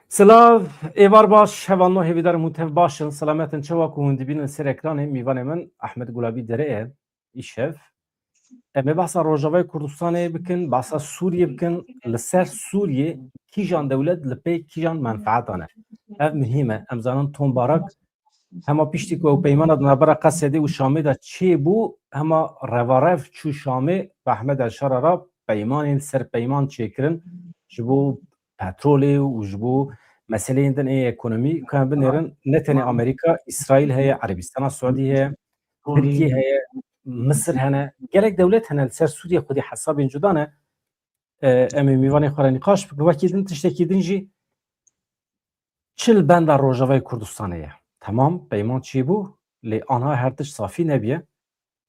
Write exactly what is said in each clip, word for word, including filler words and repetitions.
Silav, êvar baş, hevalno hêvîdarim hûn tev baş in, selamet in, çawa ku hûn dibînin ser ekranê, mîvanê min Ahmet Gulabî Dere ye, îşev. Em ê behsa Rojavayê Kurdistanê bikin, behsa Sûriyê bikin, li ser Sûriyê kîjan dewlet li pê kîjan menfeetan e. Ev muhîm e. Em zanin Tom Barak hema piştî ku ew peymana di navbera Qesedê û Şamê de çêbû, hema revarev çû Şamê, bi Ehmed El Şara re peymanên ser peyman çêkirin ji bo petrolê û ji bo meseleyên din ê ekonomî. Ka em binêrin, ne tenê Amerîka, Îsraîl heye, Erebistana Siûdî heye, Tirkiye heye, Misir hene. Gelek dewlet hene li ser Sûriye xwedî hesabên cuda ne. E, em ê mîvanê xwe re nîqaş bikin. Wekî din, tiştekî din jî çi li benda Rojavayê Kurdistanê ye? Temam, peyman çêbû, lê anha her tişt safî nebiye.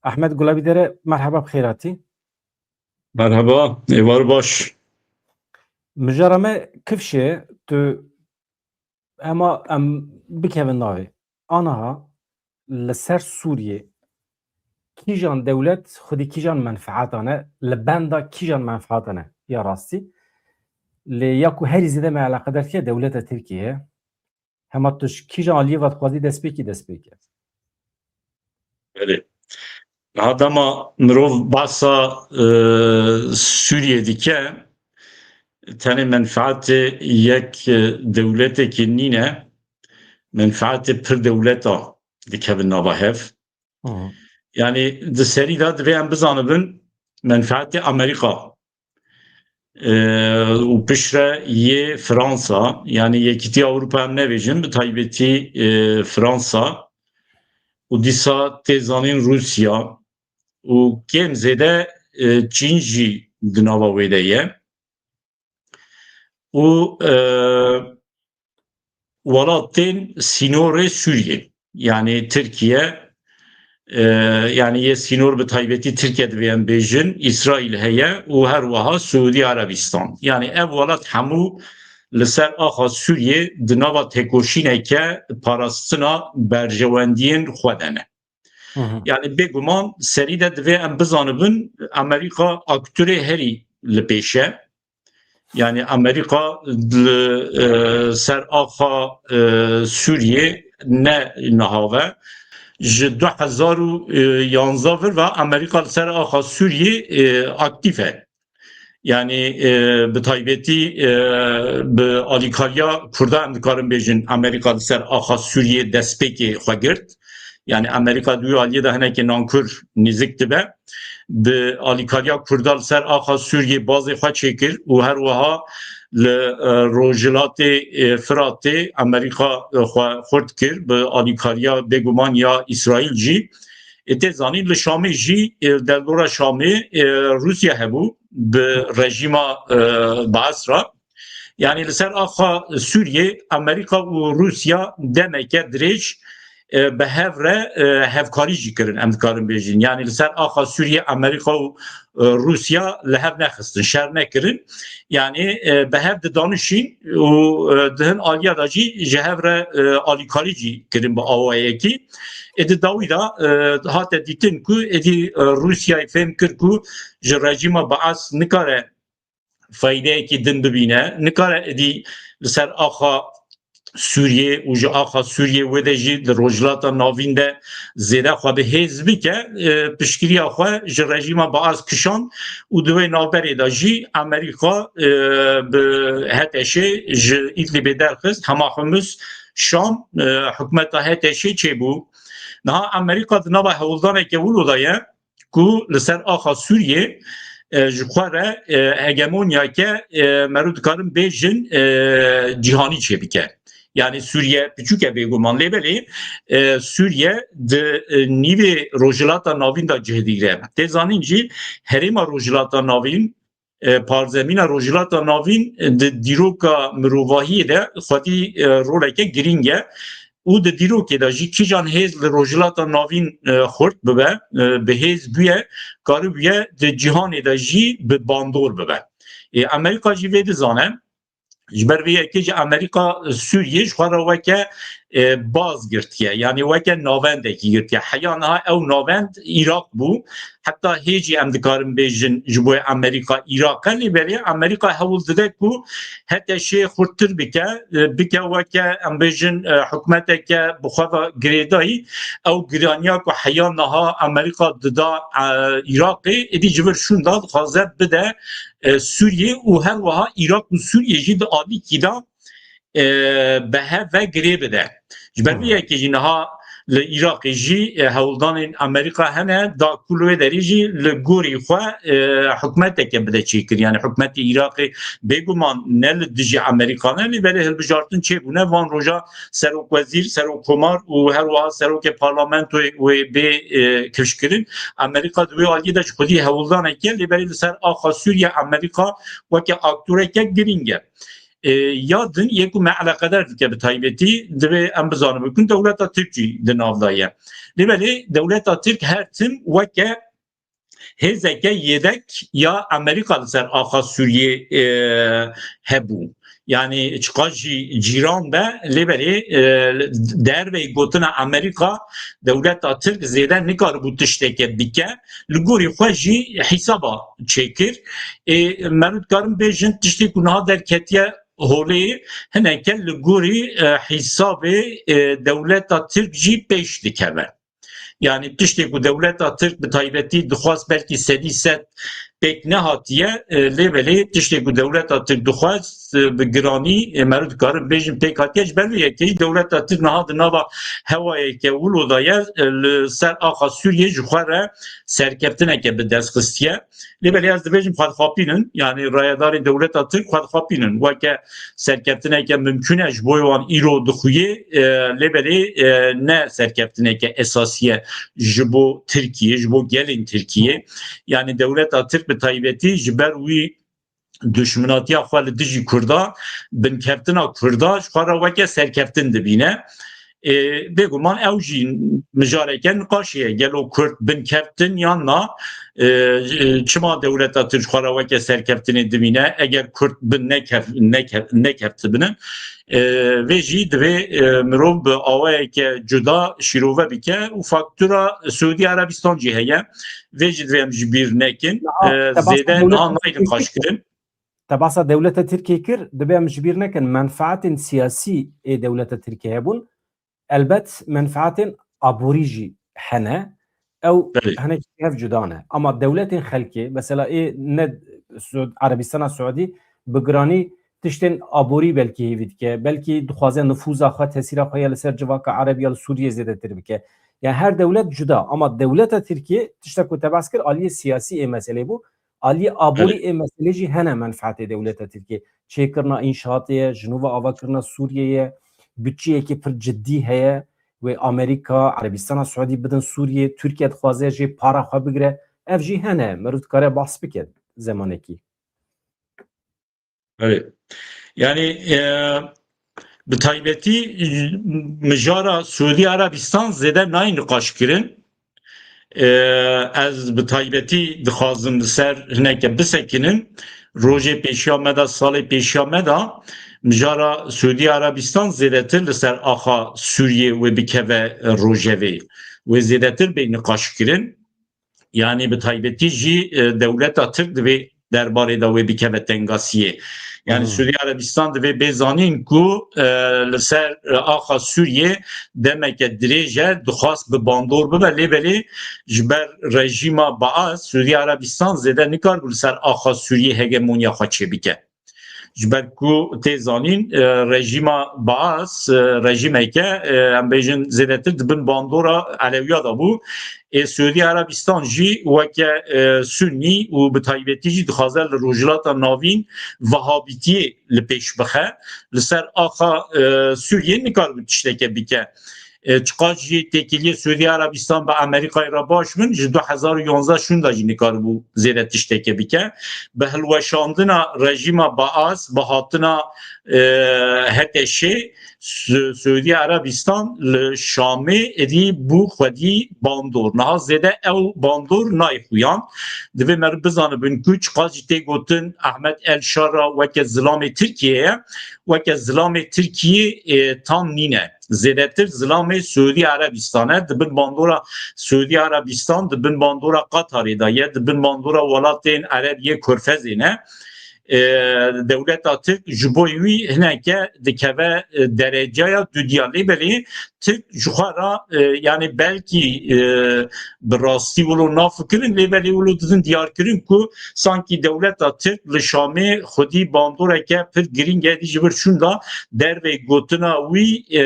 Ehmed Gulabî Dere, merheba, bi xêr hatî. Merheba, êvar baş. Mijara me kifşê, tu, hema em bikevin navê. Aniha li ser Sûriyê kîjan dewlet xwedî kîjan menfeetan e, li benda kîjan menfeetan e ya rastî? Lê ya ku herî zêde me eleqedar dikiye dewleta Tirkiyê ye. Hema tu ji kîjan aliyê ve dixwazî destpêkî destpêkî? Belê. Niha dema mirov behsa, e, Sûriyê dike, tenê menfeetê yek, e, dewletekê nîne, menfeetê pir dewleta dikevin nava hev. Hı hı. Yani di serî de divê em bizanibin menfeetê Amerîka, e, û piştre yê Fransa, yani Yekîtiya Ewropa em nebêjin, bi taybetî, e, Fransa û dîsa tê zanîn Rûsya û kêm zêde, e, Çîn jî di nava wê de ye. Û, e, welatên sînorê Sûriyê, yani Tirkiye, e, yani yê sînor bi taybetî Tirkiye divê em bêjin, Îsraîl heye û her wiha Siûdî Erebîstan. Yani ev welat hemû li ser axa Sûriyê di nava têkoşîneke parastina berjewendiyên xwe de ne. Hı hı. Yani bêguman serî de divê em bizanibin, Amerîka aktorê herî li pêş e. Yani Amerîka li, e, ser axa, e, Sûriyê ne niha ve. Ji du hezar û yanzdeh vir ve Amerîka li ser axa Sûriyê, e, aktîf e. Yani, e, bi taybetî, e, bi alîkariya Kurda em dikarin bêjin, Amerîka li ser axa Sûriyê destpêkê xwe girt. Yani Amerîka di wî aliyê de hinekî nankur nêzik dibe. Bi alîkariya Kurda li ser axa Sûriyê bazê xwe çêkir û her wiha li, e, rojhilatê, e, Firatê Amerîka, e, xwe xurt kir, bi alîkariya bêguman ya Îsraîl jî. Ê tê zanîn li Şamê jî, e, derdora Şamê, e, Rûsya hebû bi rejîma, e, Baas re. Yani li ser axa Sûriyê Amerîka û Rûsya demeke dirêj, e, bi hev re, e, hevkarî jî kirin, em dikarin bêjin. Yani li ser axa Sûriyê Amerîka û, e, Rûsya li hev nexistin, şer nekirin. Yani, e, bi hev didanişîn û, e, di hin aliya de jî ji hev re, e, alîkarî jî kirin bi awayekî. Ê di dawî de, e, hate dîtin ku êdî, e, Rûsyayê fêm kir ku ji rejîma Baas nikare faydeyekî din bibîne, nikare êdî li ser axa Sûriyê û ji axa Sûriyê wê de jî di Rojhilata Navîn de zêde xwe bi hêz bike, e, piştgiriya xwe ji rejîma Baas kişand û di wê navberê de jî Amerîka, e, bi HTŞê ji Îdlibê derxist, hema Humus, Şam, e, hikûmeta HTŞê çêbû. Niha Amerîka di nava hewldaneke wilo de ye, ku li ser axa Sûriyê, e, ji xwe re, e, hegemonyake, e, meriv dikarin bêjin, e, cîhanî çêbike. Yani Sûriye piçûk e bêguman, lê belê, e, Sûriye di, e, nîvê Rojhilata Navîn de cih digire. Tê zanîn jî herêma Rojhilata Navîn, e, parzemîna Rojhilata Navîn, e, di dîroka mirovahiyê de xwedî, e, roleke girîng e û di dîrokê de jî kîjan hêz li Rojhilata Navîn, e, xurt bibe, e, bi hêz bûye, karibûye di cîhanê de jî bi bandor bibe. Ê, Amerîka jî vê dizane, ji ber vê yekê jî Amerîka Sûriyê ji xwe re weke e, baz girtiye. Yanî weke navendekî girtiye. Heya niha ew navend Îraq bû. Heta hê jî em dikarin bêjin ji bo Amerîka Îraq e, lê belê Amerîka hewl dide ku HTŞ'ê xurttir bike, e, bike weke em bêjin, e, hikûmeteke bi xwe ve girêdayî. Ew giraniya ku heya niha Amerîka dida, e, Îraqê, êdî ji vir şûnda dixwaze bide, e, Sûriyê û her wiha Îraq û Sûriyê jî di alîkî de e, bi hev ve girê bide. Ji ber vê yekê jî niha li Iraqê jî, e, hewldanên Amerîka hene, da ku li wê derê jî li gorî xwe, e, hikûmeteke bide çêkir. Yani hikûmetê Iraqê bêguman ne li dijî Amerîka ne, lê belê hilbijartin çêbûne. Van roja serokwezîr, serokkomar û her wiha serokê parlamentoyê wê bê, e, kifşkirin. Amerîka di wê aliyê de ji xwedî hewldaneke, lê belê li ser axa Sûriye Amerîka weke aktoreke girîng e. E, ya din yê ku me eleqedar dike bi taybetî, divê em bizanin, bikun dewleta Tirk jî di nav de ye. Lê belê dewleta Tirk her tim weke hêzeke yêdek ya Amerîka li ser axa Sûriyê, e, hebû. Yani çiqas jî cîran be, lê belê, e, derveyî gotina Amerîka, dewleta Tirk zêde nikaribû tişteke bike. Li gorî xwe jî hîsaba çêkir. Ê, me rû dikarin bêjin tiştê ku niha derketiye holê, hineke li gorî, e, hîsabê, e, dewleta Tirk jî pêş dikeve. Yani tiştê ku dewleta Tirk bi taybetî dixwast belkî sedî sed pêk nehatiye, e, lê belê tiştê ku dewleta Tirk dixwast, e, bi giranî, e, me rû dikarin bêjin pêk hatiye. Ji ber vê yekê jî dewleta Tirk niha di nava hewayeke wilo de ye, e, li ser axa Sûriyê ji xwe re serkeftineke bi dest xistiye. Lê belê ez dibêjim xwe dixapînin, yani rayedarê dewleta Tirk xwe dixapînin. Weke serkeftineke mimkûn e ji bo wan îro dixuyê, e, lê belê, e, ne serkeftineke esasî ye ji bo Tirkiye, ji bo gelên Tirkiye. Yani dewleta Tirk bi taybetî ji ber wî duşminatiya xwe li dijî Kurda, binkeftina Kurda ji xwe re weke serkeftin dibîne. Ê, bêguman ew jî mijareke niqaşê ye. Gelo Kurd binkeftin yan na? Ê, çima dewleta Tirk ji xwe re weke serkeftinê dibîne? Eger Kurd bin nekef-, nekef-, nekefti binin, ê, vê jî divê, ê, mirov bi awayeke cuda şîrove bike û faktura Suudî Erebistan jî heye. Vê jî divê em ji bîr nekin. Niha Ê, te bahsa zêde dewleta niha nayê Tirkiyê niqaş kir. kirin. Te bahsa dewleta Tirkiyê kir, divê em ji bîr nekin, menfaetên siyasî ê dewleta Tirkiyê hebûn. Elbet menfaetên aborî jî hene. Ew Belê. Hinek hev cuda ne. Ama dewletên xelkê, mesela ê ne Suud-, Erebistana Suudî bi giranî tiştên aborî belkî hêvî dike, belkî dixwaze nifûza xwe, tesîra xwe ya li ser civaka Ereb ya li Sûriyê zêdetir bike. Yani her dewlet cuda, ama dewleta Tirkiyê tişta ku te behs kir, aliyê siyasî ê meselê bû. Aliyê aborî Belê. ê meselê jî hene menfaetê dewleta Tirkiyê. Çêkirina înşaatê ye, ji nû ve avakirina Sûriyê ye, budçeyekî pir cidî heye. Wê Amerîka, Erebistana Suudî bidin Sûriyê, Tirkiye dixwaze jê para xwe bigire. Ev jî hene, meriv dikare behs bike zemanekî. Belê. Yani, e, bi taybetî, e, mijara Suudî Erebistan zêde nayê niqaş kirin. E, ez bi taybetî dixwazim li ser hineke bisekinin. Rojê pêşiya me de, salê pêşiya me de, mijara Suudî Erebistan zêdetir li ser axa Sûriyê wê bikeve rojevê. Wê zêdetir bê niqaş kirin. Yani bi taybetî jî, e, dewleta Tirk divê derbarê de wê bikeve tengasiyê. Yani Hmm. Sûdî Erebistan divê bê zanîn ku, e, li ser, e, axa Sûriyê demeke dirêj e, dixwast bi bandor bibe, lê belê ji ber rejîma Baas, Sûdî Erebistan zêde nikaribû li ser axa Sûriyê hegemonya xwe çêbike. Ji ber ku tê zanîn, e, rejîma Baas, e, rejîmeke, e, em bêjin zêdetir di bin bandora Elewiya de bû. Ê Suudî Erebistan jî weke, e, Sunnî û bi taybetî jî dixwaze li Rojhilata Navîn Wehabîtiyê li pêş bixe. Li ser axa, e, Sûriyê nikaribû tişteke bike. E, çiqas jî têkiliyê Suudî Erebistan bi Amerîkayê re baş bin, ji du hezar û yanzdeh şûnda jî nikaribû zêde tişteke bike. Bi hilweşandina rejîma Baas, bi hatina, e, HTŞ'ê, Su-, Suudî Erebistan li Şamê êdî bû xwedî bandor. Niha zêde ew bandor nayê xuyan. Divê meriv bizanibin ku çiqas jî tê gotin Ahmet El Şara weke zilamê Tirkiyê ye, weke zilamê Tirkiyê, e, tam nîne. Zêdetir zilamê Siûdî Erebistan e, di bin bandora Siûdî Erebistan, di bin bandora Qatarê de ye, di bin bandora welatên Ereb yê Kurfezê ne. E, dewleta Tirk ji bo wî hineke dikeve, e, dereceya dudiya. Lê belê Tirk ji xwe re, e, yani belkî, e, bi rastî wilo nafikirin, lê belê wilo didin diyar kirin ku sankî dewleta Tirk li Şamê xwedî bandoreke pir girîng e, dî ji vir şûnda dervey gotina wî, e,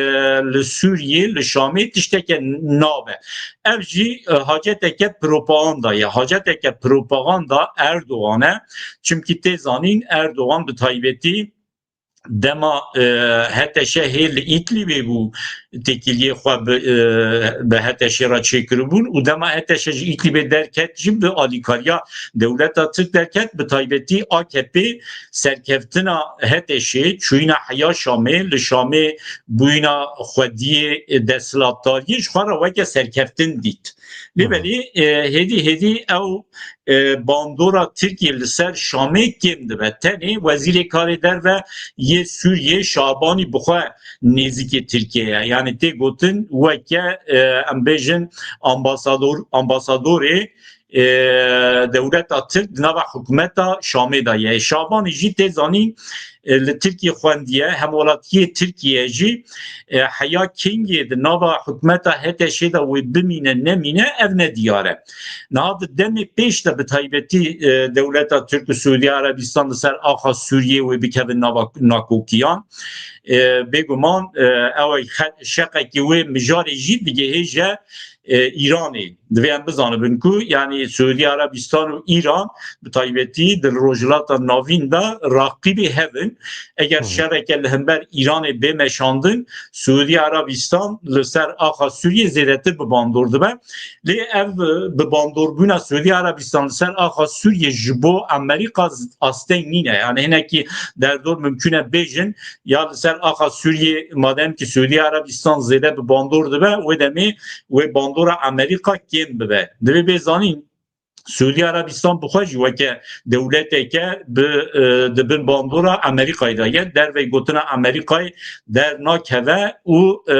li Sûriyê, li Şamê tişteke nabe. Ev jî, e, haceteke propaganda ye. Haceteke propaganda Erdogan e. Çimkî tê zanîn Erdogan bi taybetî dema, e, H T Ş hê li Îdlibê bû, têkiliyê xwe bi, e, bi H T Ş re çêkiribûn û dema H T Ş ji Îdlibê derket jî bi alîkariya dewleta Tirk derket, bi taybetî A K P serkeftina H T Ş, çûyîna heya Şamê, li Şamê bûyîna xwediyê, e, desthilatdariyê ji xwe re weke serkeftin dît. Lê Hı hı. belê, e, hêdî hêdî ew, e, bandora Tirkiyê li ser Şamê kêm dibe. Tenê Wezîrê Karê Derve yê Sûriyê Şabanî bi xwe nêzîkê Tirkiyê ye. Yani tê gotin weke, e, em bêjin ambasador, ambasadorê, e, dewleta Tirk di nava hikûmeta Şamê de ye. Şabanî jî tê zanîn, e, li Tirkiyê xwendiye, hemwelatiyê Tirkiyê jî, e, heya kengê di nava hikûmeta H T Şê de wê bimîne nemîne, ev ne diyar e. Niha di demê pêş de bi taybetî, e, dewleta Tirk û Siûdî Erebistan li ser axa Sûriyê wê bikevin nava nakokiyan. E, bêguman, e, ew xet-, şeqekî wê mijarê jî digihêje, e, Îranê. Divê em bizanibin ku, yani, Siûdî Erebistan û Îran bi taybetî di Rojhilata Navîn de raqîbê hev in. Eger Hı hı. şereke li hember Îranê bê meşandin, Siûdî Erebistan li ser axa Sûriyê zêdetir bi bandor dibe. Lê ev, e, bi bandorbûna Siûdî Erebistan li ser axa Sûriyê ji bo Amerîka z-, asteng nîne. Yani hinekî derdor mimkûn e bêjin, ya li ser axa Sûriyê, madem ki Siûdî Erebistan zêde bi bandor dibe, wê demê wê bandora Amerîka kêm bibe. Divê bê zanîn, Siûdî Erebistan bi xwe jî weke dewleteke bi, e, di bin bandora Amerîkayê de ye. Dervey gotina Amerîkayê dernakeve û, e,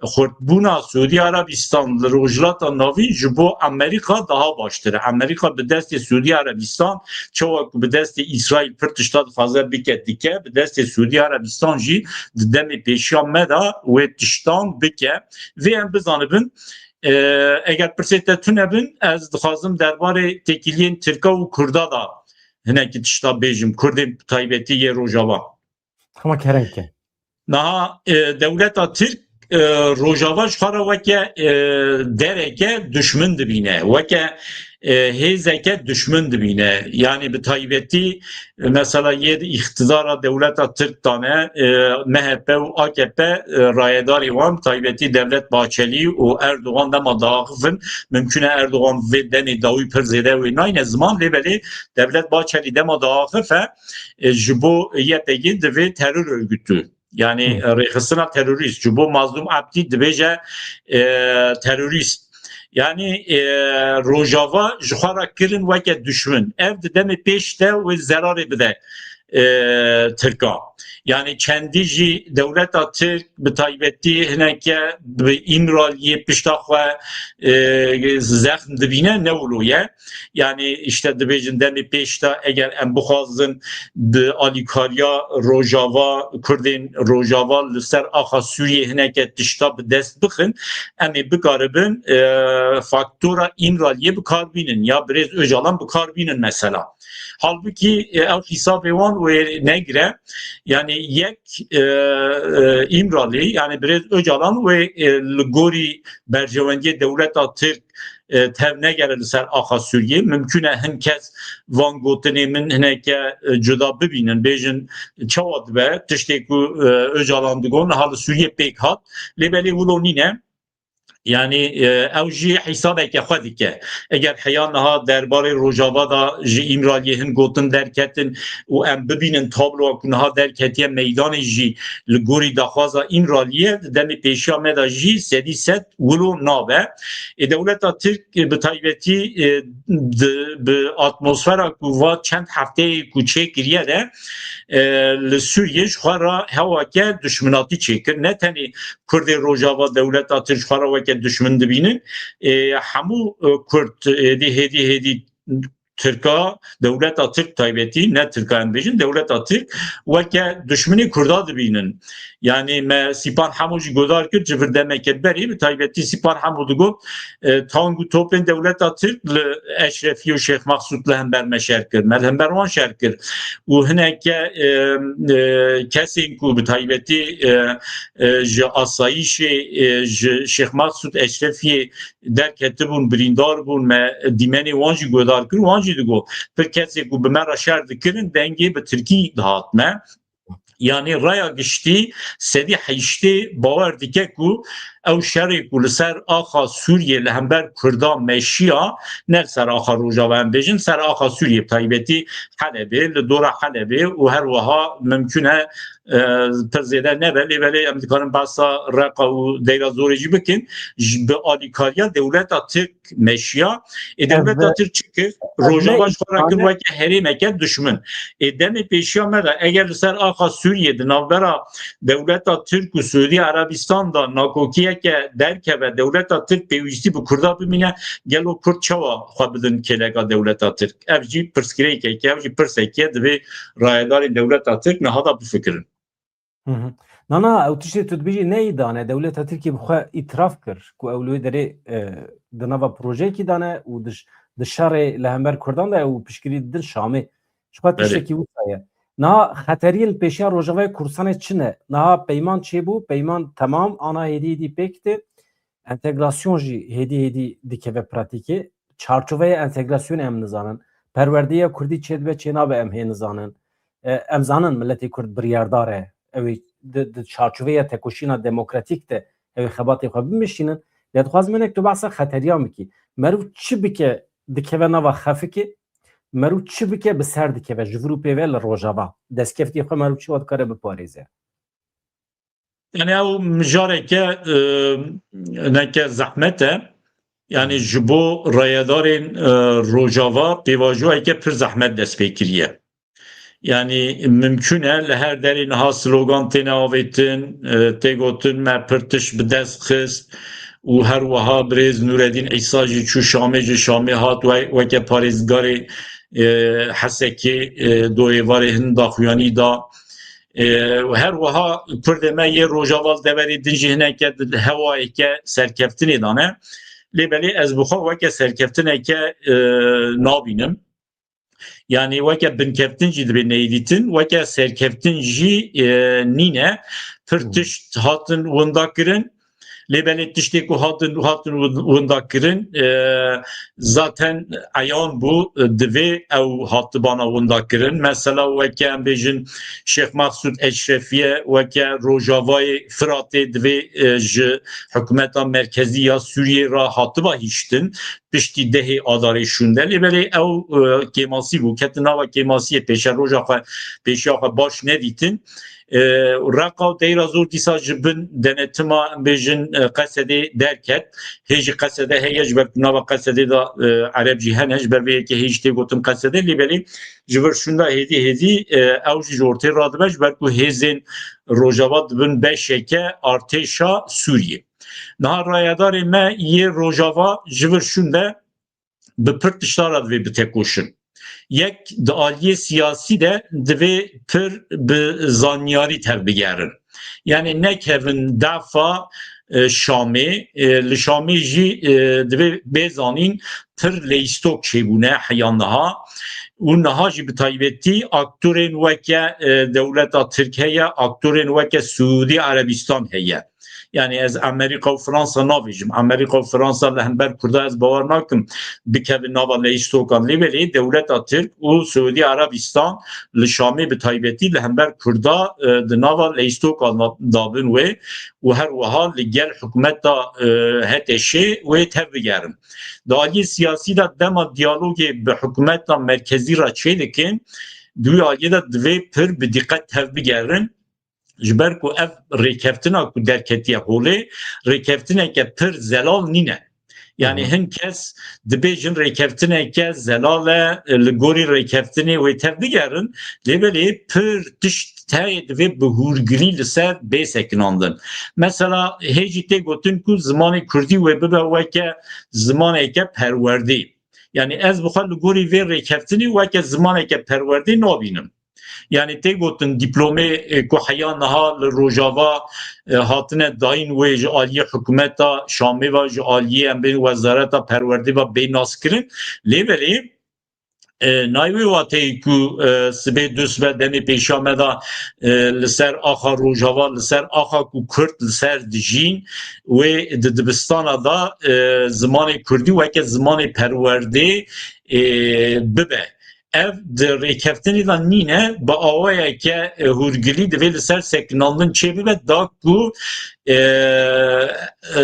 xurtbûna Siûdî Erebistan li Rojhilata Navîn ji bo Amerîka daha baştir e. Amerîka bi destê Siûdî Erebistan, çawa ku bi destê Îsraîl pir tişta dixwaze bike dike, bi destê Siûdî Erebistan jî di demê pêşiya me de wê tiştan bike. Vê em bizanibin, e, eger pirsê te tune bin, ez dixwazim derbarê têkiliyên Tirka û Kurda da hinekî tişta bêjim, Kurdên taybetî yê Rojava. Hema kerem ke. Niha, e, dewleta Tirk, e, Rojava ji xwe re weke, e, dereke duşmin dibîne, weke, e, hêzeke duşmin dibîne. Yani bi taybetî, e, mesela yê di îqtidara dewleta Tirk dane, e, M H P û A K P, e, rayedarê wan, bi taybetî Devlet Bahçelî û Erdogan dema diaxifin, mimkûn e Erdogan vê demê dawî pir zêde wê nayne ziman, lê belê Devlet Bahçelî dema diaxife, e, ji bo Y P G divê terör örgütü. Yani, Hı. e, rêxistina terorîst. Ji bo Mazlûm Abdî dibêje, e, terorîst. Yani, e, Rojava ji xwe re kirin weke duşmin. Ev di demê pêş de wê zerarê bide, e, Tirka. Yani çendî jî dewleta Tirk bi taybetî hineke bi Îmraliyê pişta xwe, e, zexm dibîne, ne wilo ye. Yani işte dibêjin demê pêş de eger em bixwazin bi alîkariya Rojava, Kurdên Rojava li ser axa Sûriyê hineke tişta bi dest bixin, em ê bikaribin, e, faktora Îmraliyê bi kar bînin ya birêz Ocalan bi kar bînin mesela. Halbukî, e, ew hîsabê wan wê negire. Yani yek, e, e, Îmralî, yani birêz Ocalan wê, e, li gorî berjewendiyê dewleta Tirk, e, tev negere li ser axa Sûriyê. Mimkûn e hin kes van gotinê min hineke, e, cuda bibînin, bêjin çawa dibe, tiştê ku, e, Ocalan digot, niha li Sûriyê pêk hat. Lê belê wilo nîne. Yanî, e, ew jî hesabeke xwe dike. Eger heya niha derbarê Rojava de ji Îmraliyê hin gotin derketin û em bibînin tabloya ku niha derketiye meydanê jî li gorî daxwaza Îmraliyê, di demê pêşiya me de jî sedî sed wilo nabe. Ê, dewleta Tirk, e, bi taybetî, e, di, bi atmosfera ku va çend hefteyê ku çêkiriye de, e, li Sûriyê ji xwe re hewake duşminatî çêkir. Ne tenê Kurdê Rojava dewleta Tirk ji xwe re weke duşmin dibînin. E, hemû, e, Kurd, e, hêdî, hêdî, hêdî Tirka, dewleta Tirk taybetî, ne Tirka em bêjin, dewleta Tirk weke duşminê Kurda dibînin. Yanî me Sîpan Hemo jî godar kir, ji vir demeke berî, bi taybetî Sîpan Hemo digot, e, tang û topên dewleta Tirk li Eşrefî û Şêx Mexsûd li hember me şer kir, me li hember wan şer kir. Û hineke, e, e, kesên ku bi taybetî, e, e, ji asayîşê, e, ji Şêx Mexsûd Eşrefiyê derketibûn, birîndar bûn, me dîmenê wan jî guhdar kir, wan jî digot, pir kesê ku bi me re şer dikirin, dengê bi tirkî dihat me. Yanî raya giştî sedî heştê bawer dike ku ew şerê ku li ser axa Sûriyê li hember Kurdan meşiya, ne li ser axa Rojava em bêjin, ser axa Sûriyê bi taybetî Helebê, li dora Helebê û her wiha mimkun e, e, pir zêde nebe, lê belê em dikarin behsa Reqa û Deyra Zorê jî bikin, ji, bi alîkariya dewleta Tirk meşiya. Ê, dewleta Tirk çi kir? Rojava ji xwe re kir weke herêmeke duşmin. Ê, demê pêşiya me de eger li ser axa Sûriyê di navbera dewleta Tirk û Siûdî Erebistan de nakokiyeke derkeve, dewleta Tirk pêwîstî bi Kurda bimîne, gelo Kurd çawa xwe bidin kêleka dewleta Tirk? Ev jî pirsgirêkeke, ev jî pirsekê divê rayedarên dewleta Tirk niha de bifikirin. Hı hı. Na, na, ew tiştê tu dibêjî neyê dane. Dewleta Tirkiyê bi xwe îtiraf kir ku ew li wê derê, e, di nava projeyekî dane û di ş-, di şerê li hember Kurdan de ew piştgirî didin Şamê. Ji xwe Belê. Tiştekî wisa ye. Niha xeteriyên pêşiya Rojavayê Kurdistanê çi ne? Niha peyman çêbû, peyman temam, ana hêdî hêdî pêk tê. Entegrasyon jî hêdî hêdî dikeve pratîkê. Çarçoveya entegrasyonê em nizanin. Perwerdeya kurdî çêdibe çênabe em hê nizanin. E, em zanin miletê kurd biryardar e. Ew ê di, di çarçoveya tekoşîna demokratîk de ew ê xebatê xwe bimeşînin. Lê dixwazim hinek tu behsa xeteriyan bikî. Meriv çi bike dikeve nava xefikê? Meriv çi bike bi ser dikeve ji vir û pê ve li Rojava? Destkeftî xwe meriv çi wa dikare biparêze? Yani ew mijareke, e, neke zehmet e. Yani ji bo rayedarên, e, Rojava pêvajoyeke pir zehmet dest pê kiriye. Yani mimkun e li her derê niha slogan têne avêtin, e, tê gotin me pir tişt bi dest xist û her wiha birêz Nûredîn Îsa jî çû Şamê, ji Şamê hat we-, weke parêzgarê, e, Hesekê, e, do êvarê hin daxuyanî da. E, û her wiha Kurdê me yê Rojava li deverê din jî hineke di hewayeke serkeftinê de ne. Lê belê ez bi xwe weke serkeftineke, e, nabînim. Yanî weke binkeftin jî dibê neyê dîtin, weke serkeftin jî, e, nîne. Pir Hmm. tişt hatin winda kirin. Lê belê tiştê ku hatin, hatin win-, winda kirin, e, zaten eyan bû, e, divê ew hatibana winda kirin. Mesela weke em bêjin Şêx Mexsûd Eşrefiye, weke Rojavayê Firatê divê, e, ji hikûmeta merkezî ya Sûriyê re hatiba hiştin, piştî dehê Adarê şûnde. Lê belê ew, e, kêmasî bû, ketin nava kêmasiyê, pêşeroja xwe, pêşiya xwe baş nedîtin. E, Reqa û Deyra Zor dîsa ji bin denetima, em bêjin, e, Qesedê derket. Hê jî Qesede heye, ji ber ku nava Qesedê de, e, Ereb jî hene, ji ber vê yekê hê jî tê gotin Qesede, lê belê ji vir şûnda hêdî hêdî, e, ew jî ji ortê radibe, ji ber ku hêzên Rojava dibin beşeke artêşa Sûriyê. Niha rayedarê me yê Rojava ji vir şûnde bi pir tişta re divê bitekoşin. Yek, di aliyê siyasî de divê pir bi zanyarî tevbigerin. Yani nekevin defa, e, Şamê, e, li Şamê jî, e, divê bê zanîn pir leyîstok çêbûne heya niha. Û niha jî bi taybetî aktorên weke, e, dewleta Tirk heye, aktorên weke Siûdî Erebistan heye. Yani ez Amerîka û Fransa navêjim. Amerîka û Fransa li hember Kurda ez bawer nakim bikeve nava leyîstokan. Lê belê dewleta Tirk û Siûdî Arabistan li Şamê bi taybetî li hember Kurda, e, di nava leyîstokan da-, dabin wê û her wiha li gel hikûmeta, e, H T Şê wê tevbigerin. Di aliyê siyasî de dema diyalogê bi hikûmeta merkezî re çêdikin, di wî aliyê de divê pir bi dîqet tevbigerin. Ji ber ku ev rêkeftina ku derketiye holê, rêkeftineke pir zelal nîne. Yani Hı hı. hin kes dibêjin rêkeftineke zelal e, li gorî rêkeftinê wê tevbigerin, lê belê pir tişt heye divê bi hûrgilî li ser bê sekinandin. Mesela hê jî tê gotin ku zimanê kurdî wê bibe weke zimaneke perwerdê. Yani ez bi xwe li gorî vê rêkeftinê weke zimaneke perwerdê nabînim. Yani tê gotin dîplomê, e, ku heya niha li Rojava, e, hatine dayîn wê ji aliyê hikûmeta Şamê ve, ji aliyê em bên wezareta perwerdê ve bê naskirin. Lê belê, e, nayê wê wateyê ku, e, sibê dust be demê pêşiya me de, e, li ser axa Rojava, li ser axa ku Kurd li ser dijîn, wê di dibistana de, e, zimanê kurdî weke zimanê perwerdê, e, bibe. Ev di rêkeftinê de nîne, bi awayeke, e, hûrgilî divê li ser sekinandin çêbibe, da ku, e, e,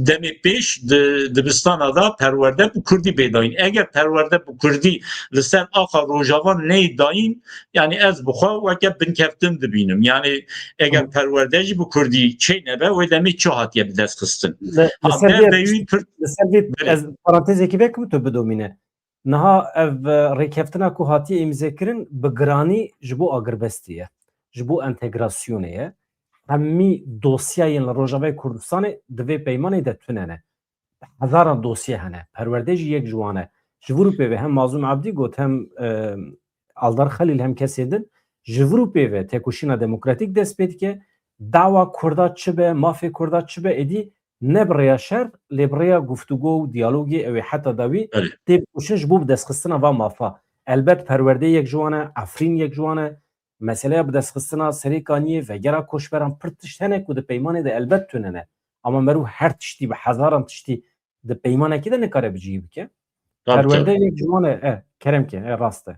demê pêş di dibistana de perwerde bi kurdî bê dayîn. Eger perwerde bi kurdî li ser axa Rojava neyê dayîn, yani ez bi xwe weke binkeftin dibînim. Yani eger Hı. perwerde jî bi kurdî çê nebe, wê demê çi hatiye bi dest xistin? Li, li Ha, ser vê, berveyî pir-, li ser vê Belê. ez parantezekî vekim tu bidomîne. Niha ev, e, rêkeftina ku hatiye îmzekirin bi giranî ji bo agirbestê ye, ji bo entegrasyonê ye. Hemî dosyayên li Rojavayê Kurdistanê di vê peymanê de tune ne. Hezaran dosye hene. Perwerde jî yek ji wan e. Ji vir û pê ve hem Mazlûm Ebdî got, hem, e, Aldar Xelîl, hem kesên din, ji vir û pê ve tekoşîna demokratîk dest pê dike. Dawa Kurda çi be, mafê Kurda çi be, êdî ne bi rêya şer, lê bi rêya guftûgo û diyalogê ew ê heta dawî Belê. tê bikoşin ji bo bidestxistina va mafa. Elbet perwerdê yek ji wan e, Efrîn yek ji wan e. Meseleya bidestxistina Serêkaniyê, vegera koçberan, pir tişt hene ku di peymanê de elbet tune ne. Ama meriv her tiştî, bi hezaran tiştî di peymanekê de nikare bi cihî bike. Tabii, Perwerde tabii. yek ji wan e, e, kerem ke, e, rast e.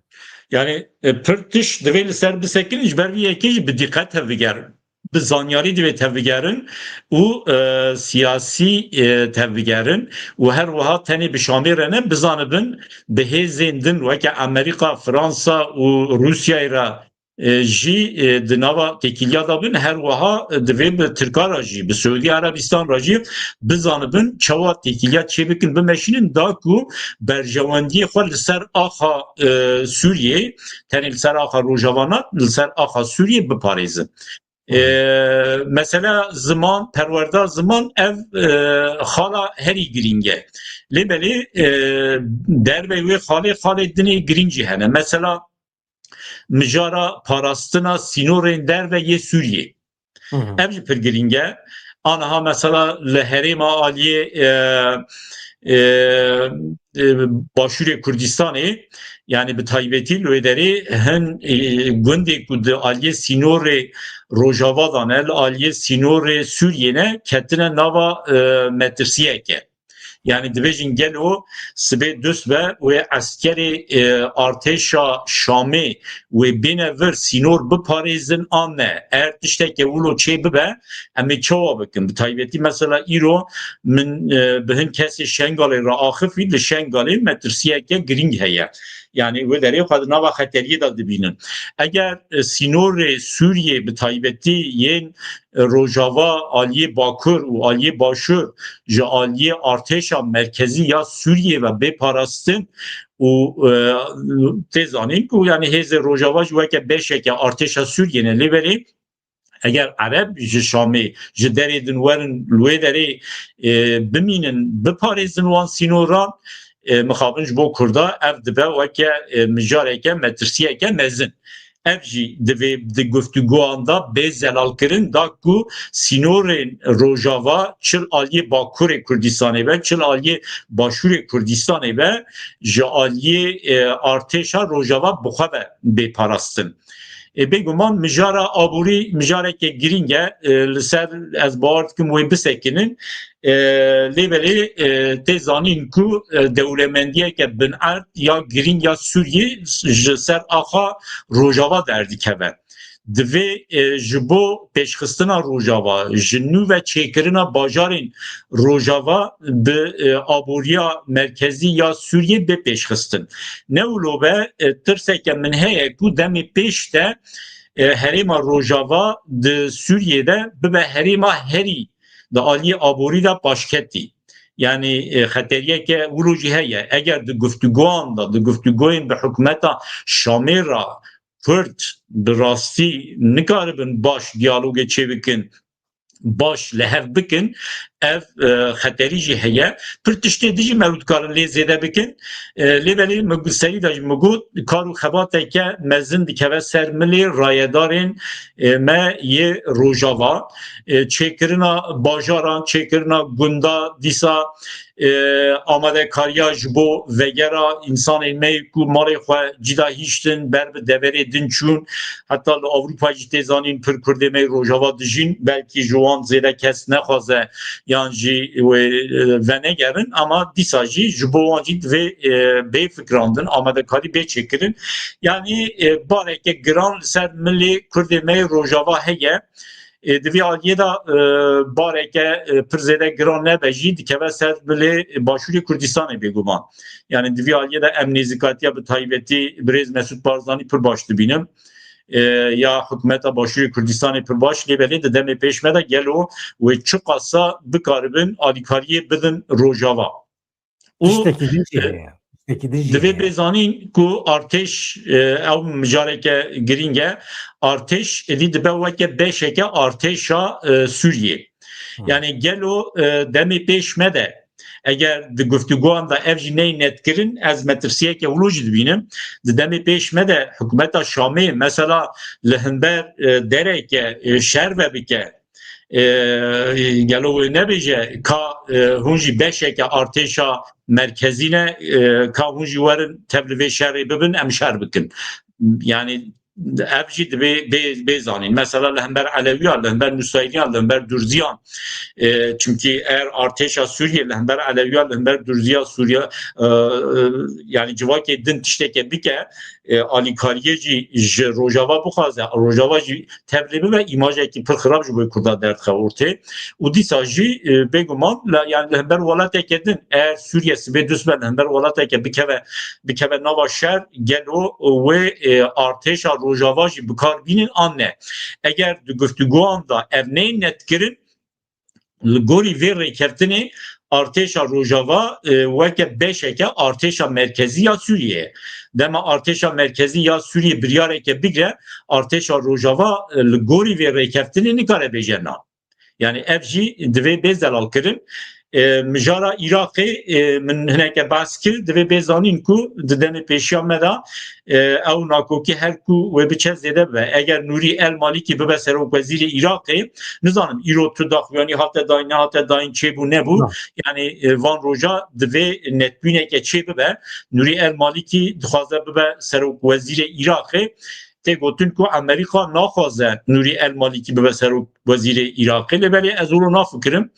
Yani, e, pir tişt divê li ser bisekin, ji ber vî yekê jî bi dîqet tevbigerin. Bi zanyarî divê tevbigerin û, e, siyasî, e, tevbigerin û her wiha tenê bi Şamê re ne, bizanibin bi hêzên din weke Amerîka, Fransa û Rûsyayê re, e, jî, e, di nava têkiliya de bin, her wiha, e, divê bi Tirka re jî, bi Siûdî Erebistan re jî bizanibin çawa têkiliya çêbikin, bimeşînin, da ku berjewendiyê xwe li ser axa, e, Sûriyê, tenê li ser axa Rojava ne, li ser axa Sûriyê biparêzin. E, mesela ziman, perwerda ziman ev, e, xala herî girîng e. Lê belê, e, dervey wê xalê, xalê dinê girîng jî hene. Mesela mijara parastina sînorên derve yê Sûriyê. Hı hı. Ev jî pir girîng e. Aniha mesela li herêma aliyê, e, e, e, Başûrê Kurdistanê, yani bi taybetî li wê derê hin, e, gundê ku di aliyê sînorê Rojava de ne, li aliyê sînorê Sûriyê ne, ketine nava, e, metirsiyeke. Yani dibêjin gelo sibê dust be wê eskerê, e, artêşa Şamê wê bêne vir sînor biparêzin an ne? Eger tişteke wilo çê bibe, em ê çawa bikin? Bi taybetî mesela îro min, e, bi hin kesê Şengalê re axifî, li Şengalê metirsiyeke girîng heye. Yani wê derê xwe di nava xeteriyê de dibînin. Eger, e, sînorê Sûriyê bi taybetî yên Rojava, aliyê Bakur û aliyê Başûr ji aliyê artêşa merkezî ya Sûriyê ve bê parastin û, e, tê zanîn ku, yani, hêzê Rojava jî weke beşeke artêşa Sûriyê ne. Lê belê eger Ereb ji Şamê, ji derê din werin li wê derê, e, bimînin, biparêzin wan sînoran, e, mixabin ji bo Kurda ev dibe weke, e, mijareke, metirsiyeke mezin. Ev jî divê di guftûgoyan de bê zelalkirin, da ku sînorên Rojava çi li aliyê Bakurê Kurdistanê be, çi li aliyê Başûrê Kurdistanê be, ji aliyê, e, artêşa Rojava bi xwe ve bê parastin. E, bêguman mijara aborî mijareke girîng e. E, li ser ez bawer dikim wê bisekinin. E, lê belê, e, tê zanîn ku, e, dewlemendiyeke binerd ya girîng ya Sûriyê ji ser axa Rojava derdikeve. Divê, e, ji bo pêşxistina Rojava, ji nû ve çêkirina bajarên Rojava bi, e, aboriya merkezî ya Sûriyê bê pêşxistin. Ne wilo be, e, tirseke min heye ku demê pêş de, e, herêma Rojava di Sûriyê de bibe herêma herî di aliyê aborî de paşketî. Yanî, e, xeteriyeke wilo jî heye. Eger di guftûgoyan de, di guftûgoyên bi hikûmeta Şamê re Kurd bi rastî nikaribin baş diyalogê çêbikin, baş li hev bikin, ev, e, xeterî jî heye. Pir tiştê din jî me dikarin lê zêde bikin. E, lê belê min serî de jî min got, kar û xebateke mezin dikeve ser milê rayedarên, e, me yê Rojava. E, çêkirina bajaran, çêkirina gunda dîsa, e, amadekariya ji bo vegera însanên me yê ku malê xwe cî de hîştin, ber bi deverê din çûn. Heta li Ewropa jî tê zanîn pir Kurdê me yê Rojava dijîn, belkî ji wan zêde kes nexwaze yan jî wê, e, venegerin, ama dîsa jî ji bo wan jî divê, e, bê fikrandin, amadekarî bê çêkirin. Yanî, e, bareke giran li ser milê Kurdê me yê Rojava heye. E, di vî aliyê de, e, bareke, e, pir zêde giran nebe jî dikeve ser bilê Başûrê Kurdistanê bêguman. Yanî di vî aliyê de em nêzîkatiya bi taybetî birêz Mesûd Barzanî pir baş dibînim. E, ya hikûmeta Başûrê Kurdistanê pir baş, lê belê di demê pêş me de gelo wê çiqasa bikaribin alîkariyê bidin Rojava. Û, Tiştekî din jî e, heye. Tiştekî din jî divê heye. Bê zanîn ku artêş, e, ew mijareke girîng e. Artêş êdî dibe weke beşeke artêşa, e, Sûriyê. Hı. Yanî gelo, e, demê pêş me de eger di guftûgoyan de ev jî neyê netkirin, ez metirsiyeke wilo jî dibînim. Di demê pêş me de hikûmeta Şamê mesela li hember, e, dereke, e, şer vebike, e, gelo wê nebêje ka, e, hûn jî beşeke artêşa merkezî ne, e, ka hûn jî werin tev li vê şerê bibin, em şer bikin. Yanî ev jî divê bê, bê zanîn. Mesela li hember Elewiyan, li hember Nusayriyan, li hember Durziyan. E, çimkî eger artêşa Sûriyê li hember Elewiyan, li hember Durziya Sûriye, e, e, yanî civakê din tişteke bike, e, alîkariyê jî ji Rojava bixwaze, Rojava jî tevlê bibe, îmajekî pir xirab ji bo Kurda derdixe ortê. Û dîsa jî, e, bêguman, la, yanî li hember welateke din, eger Sûriye sibê dust be li hember welateke bikeve, bikeve nava şer, gelo wê, e, artêşa Rojava jî bikar bînin an ne? Eger di guftûgoyan de ev neyên netkirin, li gorî vê rêkeftinê artêşa Rojava, e, weke beşeke artêşa merkezî ya Sûriyê ye. Dema artêşa merkezî ya Sûriyê biryareke bigre, artêşa Rojava, e, li gorî vê rêkeftinê nikare bêje na. Yanî ev jî divê bê zelalkirin. E, mijara Iraqê, e, min hineke behs kir, divê bê zanîn ku di demê pêşiya me de, e, ew nakokî her ku wê biçe zêde bibe. Eger Nûrî El Malîkî bibe serokwezîrê Iraqê, nizanim îro tu daxuyanî hate dayîn, nehate dayîn, çêbû nebû. Na. Yanî, e, van roja divê netbûneke çê bibe. Nûrî El Malîkî dixwaze bibe serokwezîrê Iraqê. Tê gotin ku Amerîka naxwaze Nûrî El Malîkî bibe serokwezîrê Iraqê. Lê belê ez wilo nafikirim.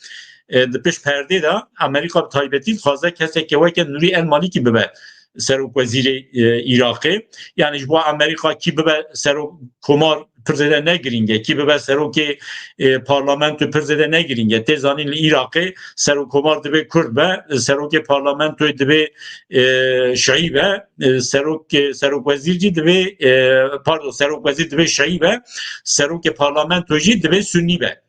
E, di pişt perdê de Amerîka bi taybetî dixwaze keseke weke Nûrî El Malîkî bibe serokwezîrê, e, Iraqê. Yanî ji bo Amerîka kî bibe serokkomar pir zêde ne girîng e. Kî bibe serokê, e, parlamento pir zêde ne girîng e. Tê zanîn li Iraqê serokkomar divê Kurd be, serokê parlamentoyê divê, e, Şîî be, e, serok, e, serokwezîr jî divê, e, pardon, serokwezîr divê Şîî be, serokê parlamento jî divê Sunnî be.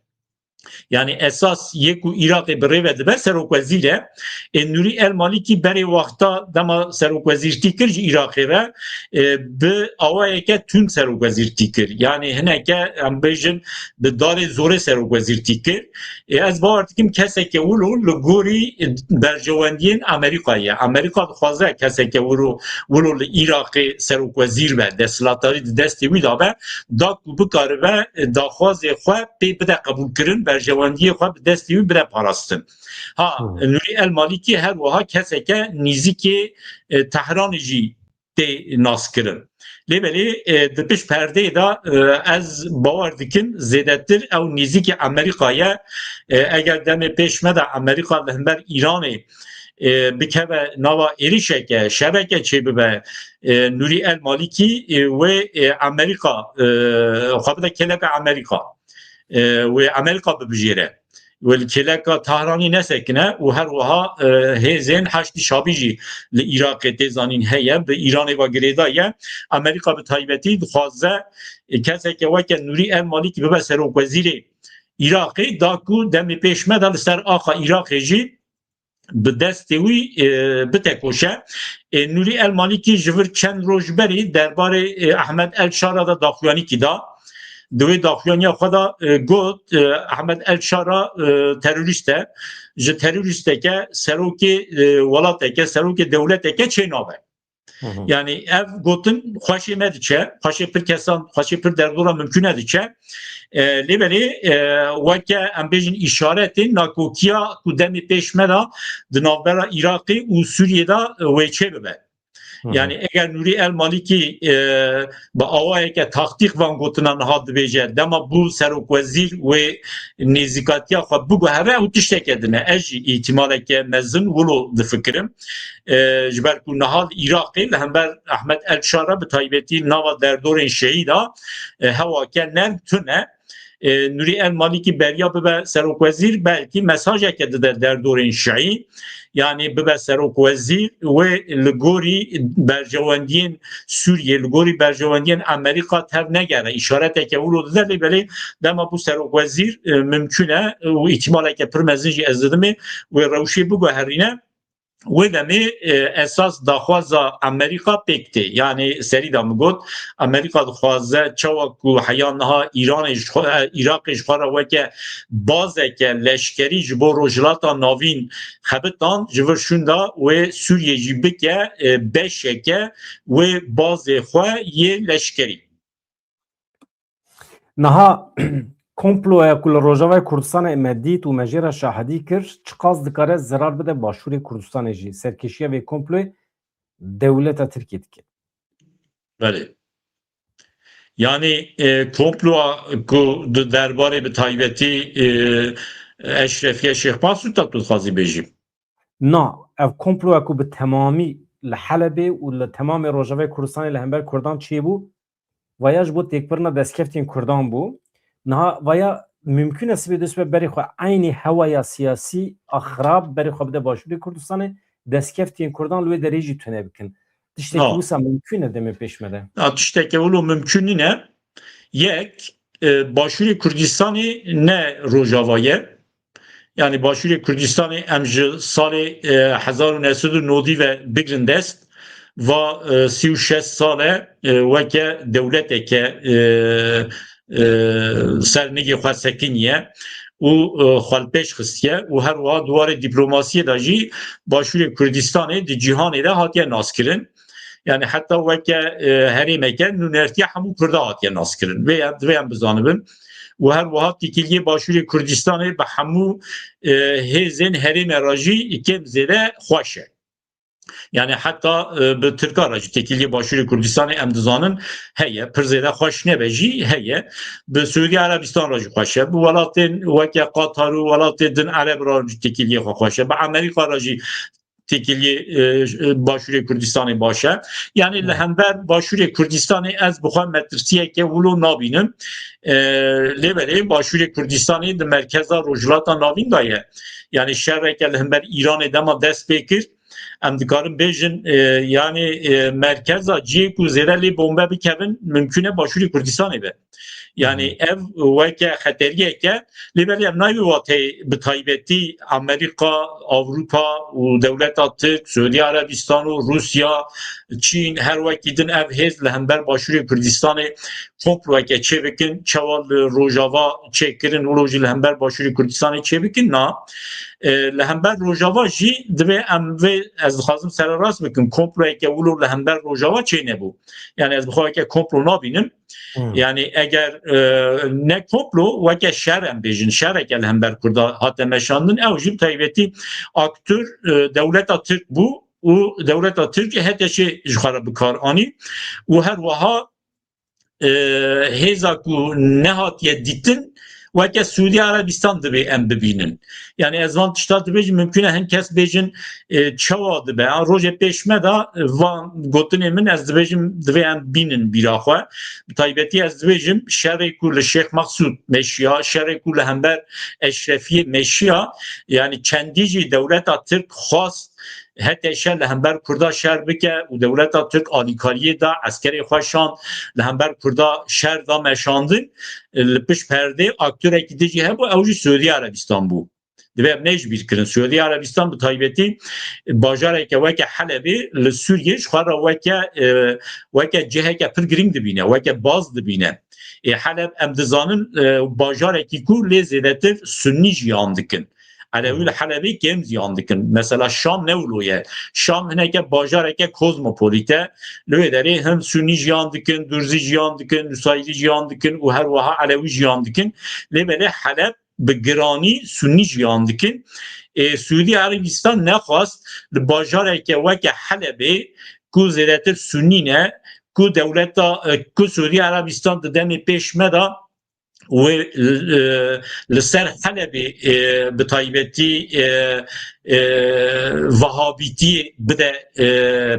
Yanî esas yê ku Iraqê bi rê ve dibe serokwezîr e. Ê, Nûrî El Malîkî berê wexta dema serokwezîrtî kir ji Iraqê re, e, bi awayeke tund serokwezîrtî kir. Yanî hineke, em bêjin, bi darê zorê serokwezîrtî kir. Ê, ez bawer dikim keseke wilo li gorî, e, berjewendiyên Amerîkayê ye. Amerîka dixwaze keseke wilo, wilo li Iraqê serokwezîr be, desthilatdarî di destê wî de be, da ku bikaribe, e, daxwazê xwe pê bide qebûlkirin, berjewendiyê xwe bi destê wî bide parastin. Ha, Hmm. Nûrî El Malîkî her wiha keseke nîzikê, e, Tehranê jî tê naskirin. Lê belê, e, di pişt perdeyê de, e, ez bawer dikim zêdetir ew nêzîkî Amerîka ye. E, eger demê pêş me de Amerîka li hember Îranê, e, bikeve nava êrişeke, şereke çêbibe, e, Nûrî El Malîkî, e, wê, e, Amerîka, e, xwe bide kêleka Amerîka, e, wê Amerîka bibijêre. Wê li kêleka Tahranî nesekine û her wiha, e, hêzên Heşdî Şabî jî li Iraqê tê zanîn heye, bi Îranê ve girêdayî ye. Amerîka bi taybetî dixwaze, e, keseke weke Nûrî El Malîkî bibe serokwezîrê Iraqê, da ku demê pêş me de li ser axa Iraqê jî bi destê wî, e, bitekoşe. E, Nûrî El Malîkî ji vir çend roj berî derbarê, e, Ahmed El Şara de daxuyanîkî da. Di wê daxuyaniya xwe de, e, got, e, Ahmed El Şara, e, terorîst e. Ji terorîsteke serokê, e, welateke, serokê dewleteke çê nabe. Hı hı. Yani ev gotin xweşê me diçe, xweşê pir kesan, xweşê pir derdora mimkûne diçe. E, lê belê, e, weke em bêjin îşaretên nakokiya ku demê pêş me de di navbera Iraqê û Sûriyê de, e, wê çê bibe. Hı hı. Yani eger Nûrî El Malîkî, e, bi awayeke taktîk van gotina niha dibêje, dema bû serokwezîr wê nêzîkatiya xwe biguhere, ew tişteke din e. Ez jî îhtimaleke mezin wilo difikirim. E, ji ber ku niha li Iraqê li hember Ahmed El Şara bi taybetî nava derdorên şehîda, e, hewake nerm tune. E, Nûrî El Malîkî beriya bibe serokwezîr, belkî mesajeke dide derdorên şehî. Yani bibe serokwezîr wê li gorî berjewendiyên Sûriyê, li gorî berjewendiyên Amerîka tev negere. Îşareteke wilo dide, lê belê dema bû serokwezîr, e, mimkûn e û îhtimaleke pir mezin jî ez didimê wê rewşê biguherîne. Wê demê, e, esas daxwaza Amerîka pêk tê. Yani serî de min got, Amerîka dixwaze çawa ku heya niha Îranê ji xwe, e, Iraqê ji xwe re weke bazeke leşkerî ji bo Rojhilata Navîn xebitan, ji vir şûnda wê Sûriyê jî bike, e, beşeke wê bazê xwe yê leşkerî. Niha komploya ku li Rojavayê Kurdistanê me dît û me jê re şahidî kir, çiqas dikare zerar bide Başûrê Kurdistanê jî? Serkêşiya vê komployê dewleta Tirkiyê dike. Belê. Yani, e, komploya ku di derbarê bi taybetî, e, Eşrefiye Şêxpas û te tu dixwazî bêjî? Na, ev komploya ku bi temamî li Helebê û li temamê Rojavayê Kurdistanê li hember Kurdan çêbû, vaya ji bo têkbirina destkeftên Kurdan bû. Niha vaya mimkûn e sibê dest be berê xwe eynî hewaya siyasî a xirab berê xwe bide Başûrê Kurdistanê, destkeftên Kurdan li wê derê jî tune bikin. Tiştekî No. wisa mimkûn e demê pêş me de? Na, tişteke wilo mimkûn nîne. Yek, e, Başûrê Kurdistanê ne Rojava ye. Yani Başûrê Kurdistanê em ji salê, e, hezar û neh sed û nodî ve bigrin dest, va, e, sî û şeş sal e, e, weke dewleteke, e, e, ser nigê xwe sekiniye û, e, xwe li pêş xistiye û her wiha di warê dîplomasiyê de jî Başûrê Kurdistanê di cîhanê de hatiye naskirin. Yani heta weke, e, herêmeke nûnertiya hemû Kurda hatiye naskirin. Vê, divê em bizanibin. Û her wiha têkiliyê Başûrê Kurdistanê bi hemû, e, hêzên herême re jî kêm zêde xweş e. Yani heta, e, bi Tirka re jî têkiliyê Başûrê Kurdistanê em dizanin heye, pir zêde xweş nebe jî heye. Bi Siûdî Erebistan re jî xweş e, bi welatên weke Qatar û welatê din Ereb re jî têkiliyê xwe xweş e, bi Amerîka re jî têkiliyê, e, Başûrê Kurdistanê baş e. Yani li hember Başûrê Kurdistanê ez bi xwe metirsiyeke wilo nabînim. E, lê belê Başûrê Kurdistanê di merkeza Rojhilata Navîn de ye. Yani şereke li hember Îranê dema dest pê kir, em dikarin bêjin, e, yani, e, merkeza cihê ku zêde lê bombe bikevin, mimkûn e Başûrê Kurdistanê be. Yani ev weke xeteriyeke, lê belê em nayê wê wateyê bi taybetî Amerîka, Ewropa û dewleta Tirk, Siûdî Erebistan û Rûsya, Çîn, her wekî din ev hêz li hember Başûrê Kurdistanê komployeke çêbikin, çawa li Rojava çêkirin, wilo jî li hember Başûrê Kurdistanê çêbikin, na. E, li hember Rojava jî divê em vê, ez dixwazim sererast bikim, komployeke wilo li hember Rojava çê nebû. Yani ez bi xwe weke komplo nabînim. Hmm. Yani eger, e, ne komplo, weke şer em bêjin, şereke li hember Kurda hate meşandin, ew jî bi taybetî aktör, e, dewleta Tirk bû, û dewleta Tirk H T Ş'ê ji xwe re bi kar anî û her wiha e, hêza ku nehatiye dîtin weke Sûdî Erebistan divê em bibînin. Yani ez van tişta dibêjim, mimkun e hin kes bêjin, e, çawa dibe? Ha, rojê pêş me de, e, van gotinê min ez dibêjim divê em bînin bîra xwe. Bi taybetî ez dibêjim şerê ku li Şêx Mexsûd meşiya, şerê ku li hember Eşrefiyê meşiya, yani çendî jî dewleta Tirk xwast H T Ş li hember Kurda şer bike û dewleta Tirk alîkariyê da, eskerê xwe şand, li hember Kurda şer da meşandin, li pişt perdê aktorekî din jî hebû, ew jî Suûdî Erebistan bû. Divê em ne ji bîr kirin. Suûdî Erebistan bi taybetî bajareke weke Helebê li Sûriyê ji xwe re weke, e, weke ciheke pir girîng dibîne, weke baz dibîne. Ê Heleb em dizanin, e, bajarekî ku lê zêdetir Sunnî jiyan dikin. Elewî li Helebê kêm ziyan dikin. Mesela Şam ne wilo ye. Şam hineke bajareke kozmopolît e. Li wê derê hin Sunî jiyan dikin, Durzî jiyan dikin, Nusayrî jiyan dikin û her wiha Elewî jiyan dikin. Lê belê Heleb bi giranî Sunî jiyan dikin. Ê, Suûdî Erebistan nexwast li bajareke weke Helebê ku zêdetir Sunî ne, ku dewleta, e, ku Suûdî Erebistan di demê pêş me de wê, e, li ser Helebê, e, bi taybetî, e, e, Wehabîtî bide, e,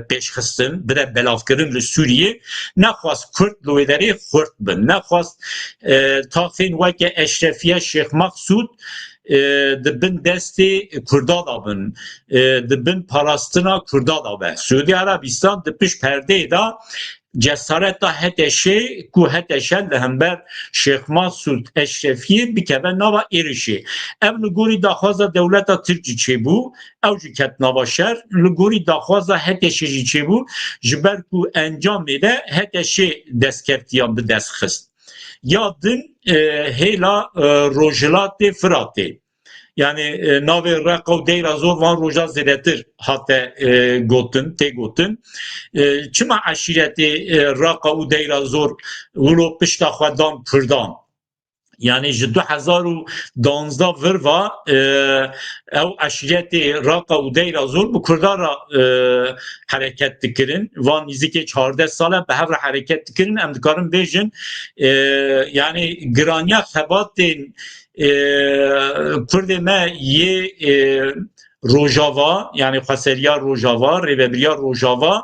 pêşxistin, bide belavkirin li Sûriyê. Nexwast Kurd li wê derê xurt bin. Nexwast, e, taxên weke Eşrefiye, Şêx Mexsûd, e, di bin destê Kurda de bin. E, di bin parastina Kurda de be. Suûdî Erebistan di pişt perdeyê de cesareta H T Ş'ê ku H T Ş li hember Şêx Masûd Eşrefiyê bikeve nava êrişê. Ev li gorî daxwaza dewleta Tirk jî çêbû, ew jî ket nava şer. Li gorî daxwaza H T Ş'ê jî çêbû, ji ber ku encamê de H T Ş'ê destkeftiyan bi dest xist. Ya din, e, hêla, e, Rojhilatê Firatê. Yani, e, navê Reqa û Deyra Zor van roja zêdetir hate, e, gotin, tê gotin. E, çima eşîretê, e, Reqa û Deyra Zor wilo pişta xwe dan Kurdan? Yani ji du hezar û danzdeh vir va, e, ew eşîretê Reqa û Deyra Zor bi Kurdan re, e, hereket dikirin. Van nîzikê çardeh sal e bi hev re hereket dikirin. Em dikarin bêjin, e, yani giraniya xebatên e, Kurdê me yê, e, Rojava, yani xweseriya Rojava, rêvebiriya Rojava,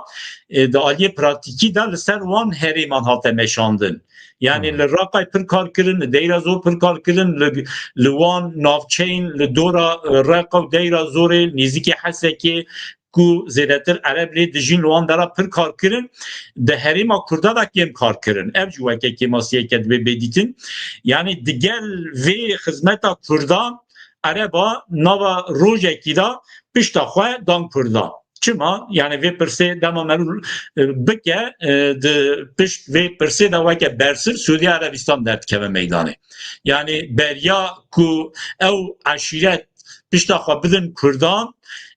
e, di aliyê pratîkî de li ser wan herêman hate meşandin. Yani li Raqay pir kar kirin, li Deyra Zor pir kar kirin, li, li wan navçeyên li dora, e, Reqa û Deyra Zorê, nêzîkî Hesekê, ku zêdetir Ereb lê dijîn, li wan dera pir kar kirin, di herêma Kurda de kêm kar kirin. Ev jî weke kêmasiyeke divê bê dîtin. Yani digel vê xizmeta Kurdan, Ereba nava rojekî de pişta xwe dan Kurdan. Çima? Yani vê pirsê dema merû, e, bike, e, di pişt vê pirsê de weke bersiv Suûdî Erebistan derdikeve meydanê. Yani beriya ku ew eşîret pişta xwe bidin Kurdan,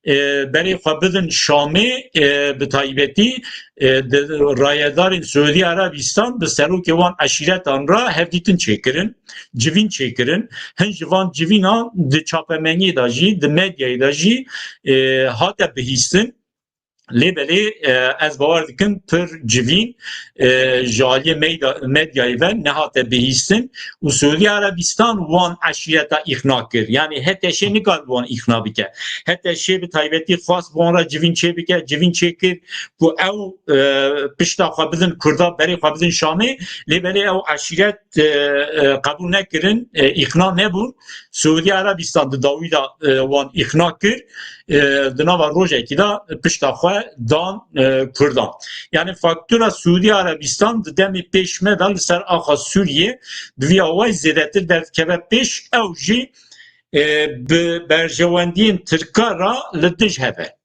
e, berê xwe bidin Şamê, e, bi taybetî, e, di rayedarên Suûdî Erebistan bi serokê wan eşîretan re hevdîtin çêkirin, civîn çêkirin. Hin ji van civînan di çapemeniyê de jî, di medyayê de jî, e, hate bihîstin. Lê belê, e, ez bawer dikim pir civîn, e, ji aliyê meyda-, medyayê ve nehate bihîstin û Suûdî Erebistan wan eşîreta îxna kir. Yani H T Ş nikar wan îxna bike. H T Ş bi taybetî xwast wan re civîn çêbike, civîn çêkir ku ew, e, pişta xwe bidin Kurda, berê xwe bidin Şamê. Lê belê ew eşîret, e, e, qebûl nekirin, e, îxna nebûn. Suûdî Erebistan di dawî de, e, wan îxna kir. E, di nava rojekî de pişta xwe dan, e, Kurdan. Yani faktura Suûdî Erebistan di demê pêş me de li ser axa Sûriyê di vî awayî zêdetir derdikeve pêş, ew jî, e, bi berjewendiyên Tirka re li dij hev e.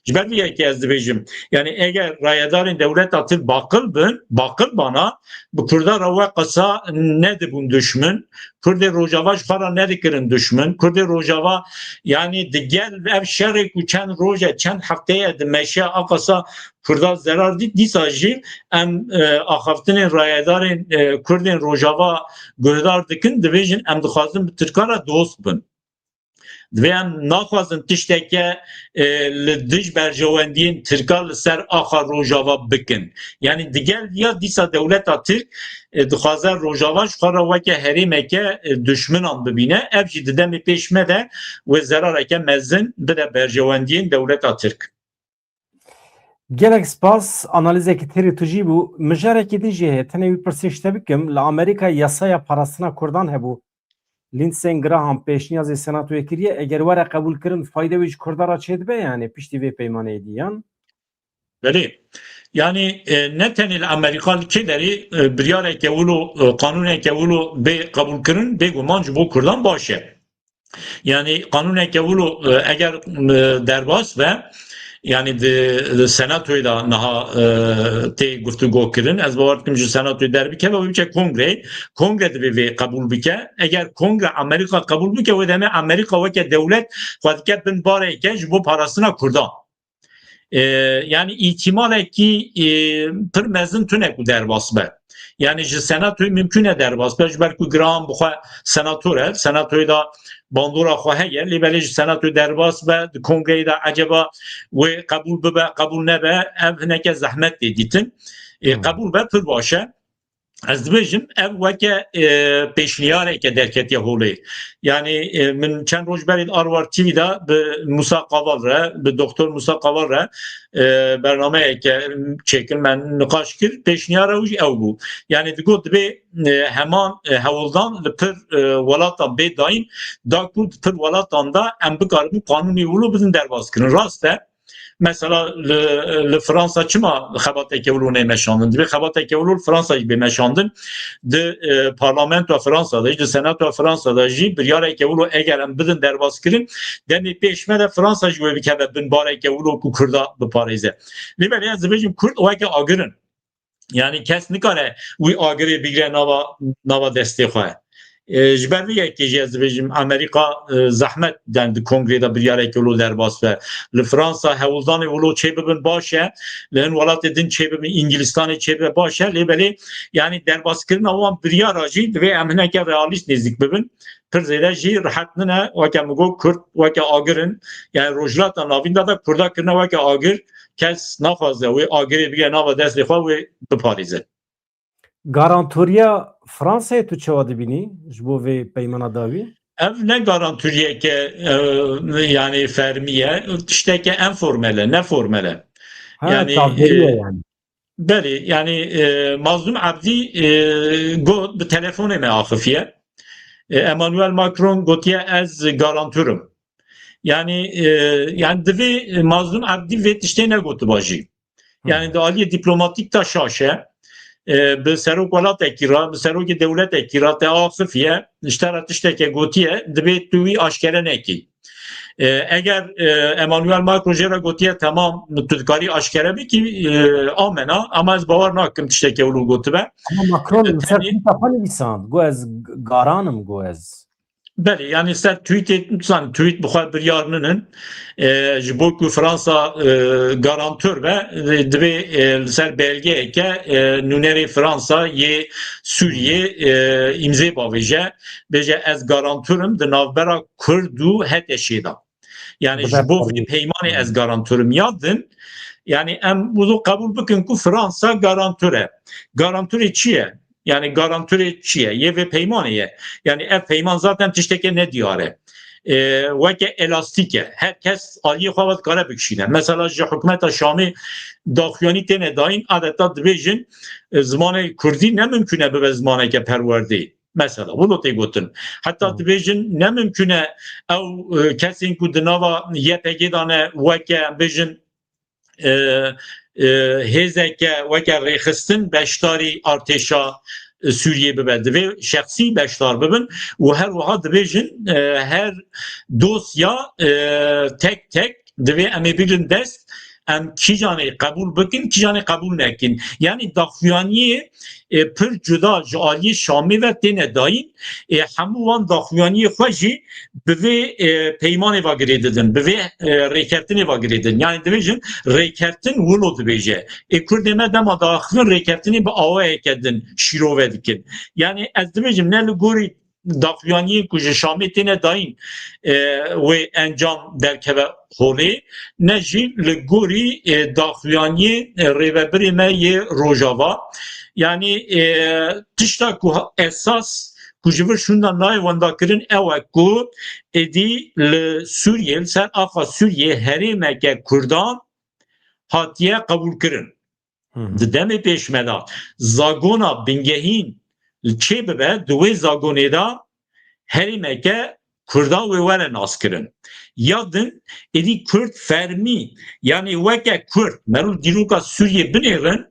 Ji ber vî yekê ez dibêjim, yani eger rayedarên dewleta Tirk baqil bin, baqil bana, bi Kurda re we qisa nedibûn duşmin, Kurdê Rojava ji xwe re nedikirin duşmin. Kurdê Rojava, yani digel ev şerê ku çend roj e, çend hefte ye dimeşe, a qasa Kurda zerar dît, dîsa jî em, e, axaftinên rayedarên, e, Kurdên Rojava guhdar dikin, dibêjin em dixwazin bi Tirka re dost bin. Divê em naxwazin tişteke, e, li dij berjewendiyên Tirka li ser axa Rojava bikin. Yanî digel ya dîsa dewleta Tirk, e, dixwaze Rojava ji xwe re weke herêmeke, e, duşminan bibîne. Ev jî di demê pêş me de wê zerareke mezin bide berjewendiyên dewleta Tirk. Gelek spas. Analîzekî têrê tujî bû. Mijarekî din jî heye. Tenê wî pirsê ji te bikim. Li Amerîka yasaya parastina Kurdan hebû. Lindsey Graham pêşniyazê Senatoyê kiriye. Eger were qebûlkirin, fayde wê ji Kurdan re çêdibe, yanî piştî vê peymanê dî yan? Belê. Yanî, e, ne tenê li Amerîka, li kê derê, e, biryareke wilo, e, qanûneke wilo bê qebûlkirin, bêguman ji bo Kurdan baş e. Yanî qanûneke wilo, e, eger, e, derbas be, yanî di, di Senatoyê de niha, e, tê guftûgo kirin. Ez bawer dikim ji Senatoyê derbikeve, wê biçe Kongreyê. Kongre divê vê qebûl bike. Eger Kongre Amerîka qebûl bike, wê demê Amerîka weke dewlet xwe dike bin bareke ji bo parastina Kurdan. E, yanî îhtimalekî, e, pir mezin tune ku derbas be. Yanî ji Senatoyê mimkun e derbas be, ji ber ku Graham bi xwe senator e, Senatoyê de bandora xwe heye, lê belê ji Senatoyê derbas be, di Kongreyê de eceba wê qebûl bibe, qebûl nebe, ev hineke zehmet tê dîtin. E, qebûl be, pir baş e. Ez dibêjim, ev weke, e, pêşniyareke derketiye holê. Yanî, e, min çend roj berê di Arwar T V de bi Musa Kaval re, bi Doktor Musa Kaval re, e, bernameyeke çêkir, me niqaş kir, pêşniyara wî jî ew bû. Yanî digot dibê, e, heman, e, hewldan li pir, e, welatan bê dayîn, da ku di pir welatan de em bikaribin qanûnê wilo bidin derbas kirin. Rast e, mesela li, li Fransa çima xebateke wilo nê meşandin? Dibê xebateke wilo li Fransa jî bê meşandin. Di, e, parlamentoya Fransa de jî, di senatoya Fransa de jî biryareke wilo eger em bidin derbas kirin, demê pêş me de Fransa jî wê bikeve bin bareke wilo ku Kurda biparêze. Lê belê ez dibêjim Kurd weke agir in. Yanî kes nikare wî agirê bigire nava, nava destê xwe. E, ji ber vê yekê jî ez dibêjim, Amerîka, e, zehmet den di kongrê de biryareke wilo derbas be. Li Fransa hewldanê wilo çê bibin baş e, li hin welatê din çê bibin, Îngilistanê çê bibe baş e, lê belê yanî derbaskirina wan biryara jî divê em hineke realîst nêzîk bibin. Pir zêde jî rehet nine, weke min got, Kurd weke agir in. Yanî Rojhilata Navîn de de Kurda kirine weke agir, kes naxwaze wê agirê bigire nava destê xwe, wê biparêze. Garantoriya Fransayê tu çawa dibînî ji bo vê peymana dawî? Ev ne garantoriyeke, e, yanî fermî ye, tişteke enformel e, neformel e. Ha, yanî, e, yanî. Belê, yanî, e, Mazlûm Ebdî, e, got, bi telefonê me axifiye. E, Emmanuel Macron gotiye, ez garantor im. Yanî, e, yanî divê Mazlûm Ebdî vê tiştê negotiba jî. Yanî di aliyê dîplomatîk de şaş e. E, bi serok welatekî re, bi serokê dewletekî re te axifiye, ji te re tişteke gotiye, divê tu wî aşkere nekî. E, eger, e, Emmanuel Macron jê re gotiye, temam, tu dikarî aşkere bikî, e, amena, ama ez bawer nakim tişteke wilo gotibe. Ama Macron li ser tweeta xwe nivîsand, got, ez g-, garan im, got, ez. Belê, yanî ser tweetê, zanî, tweet bi xwe biryar ninin. E, ji bo ku Fransa, e, garantor be, e, divê, e, li ser belgeyeke, e, nûnerê Fransa yê Sûriyê, e, îmzê bavêje, bêje, ez garantor im di navbera Kurd û HTŞ'ê de. Yanî ji bo vê peymanê ez garantor im. Ya din, yanî em wilo qebûl bikin ku Fransa garantor e. Garantorê çi ye? Yanî garantorê çi ye? Yê vê peymanê ye. Yanî ev peyman zaten tişteke nediyar e. E, weke elastîk e. Her kes aliyê xwe ve dikare bikişîne. Mesela ji hikûmeta Şamê daxuyanî têne dayîn, adeta dibêjin, e, zimanê kurdî ne mimkûn e bibe zimaneke perwerdê. Mesela, wilo tê gotin. Heta dibêjin ne mimkûn e ew, e, kesên ku di nava Y P G de ne weke, em bêjin, e, e, hêzeke weke rêxistin beşdarî artêşa, e, Sûriyê bibe. Divê şexsî beşdar bibin û her wiha dibêjin, e, her dosya, e, tek tek divê em ê bigrin dest, em kîjanê qebûl bikin, kîjanê qebûl nekin. Yanî daxuyaniyê, e, pir cuda ji aliyê Şamê ve têne dayîn. E, hemû wan daxuyaniyê xwe jî bi vê, e, peymanê ve girê didin, bi vê, e, rêkeftinê ve girê didin. Yanî dibêjin rêkeftin wilo dibêje. Ê Kurdê me dema diaxivin rêkeftinê bi awayeke din şîrove dikin. Yanî ez dibêjim ne li gorî daxuyaniyên ku ji Şamê têne dayîn, e, wê encam derkeve holê, ne jî li gorî, e, daxuyaniyên, e, rêvebirê me yê Rojava. Yanî, e, tişta ku ha-, esas ku ji vir şûnda nayê wendakirin ew e ku êdî li Sûriyê, li ser axa Sûriyê herêmeke Kurdan hatiye qebûlkirin. Hı hı. Di demê pêş me de zagona bingehîn li çê bibe, di wê zagonê de herêmeke Kurda wê were naskirin. Ya din, êdî Kurd fermî, yanî weke Kurd, meriv dîroka Sûriyê binêrin,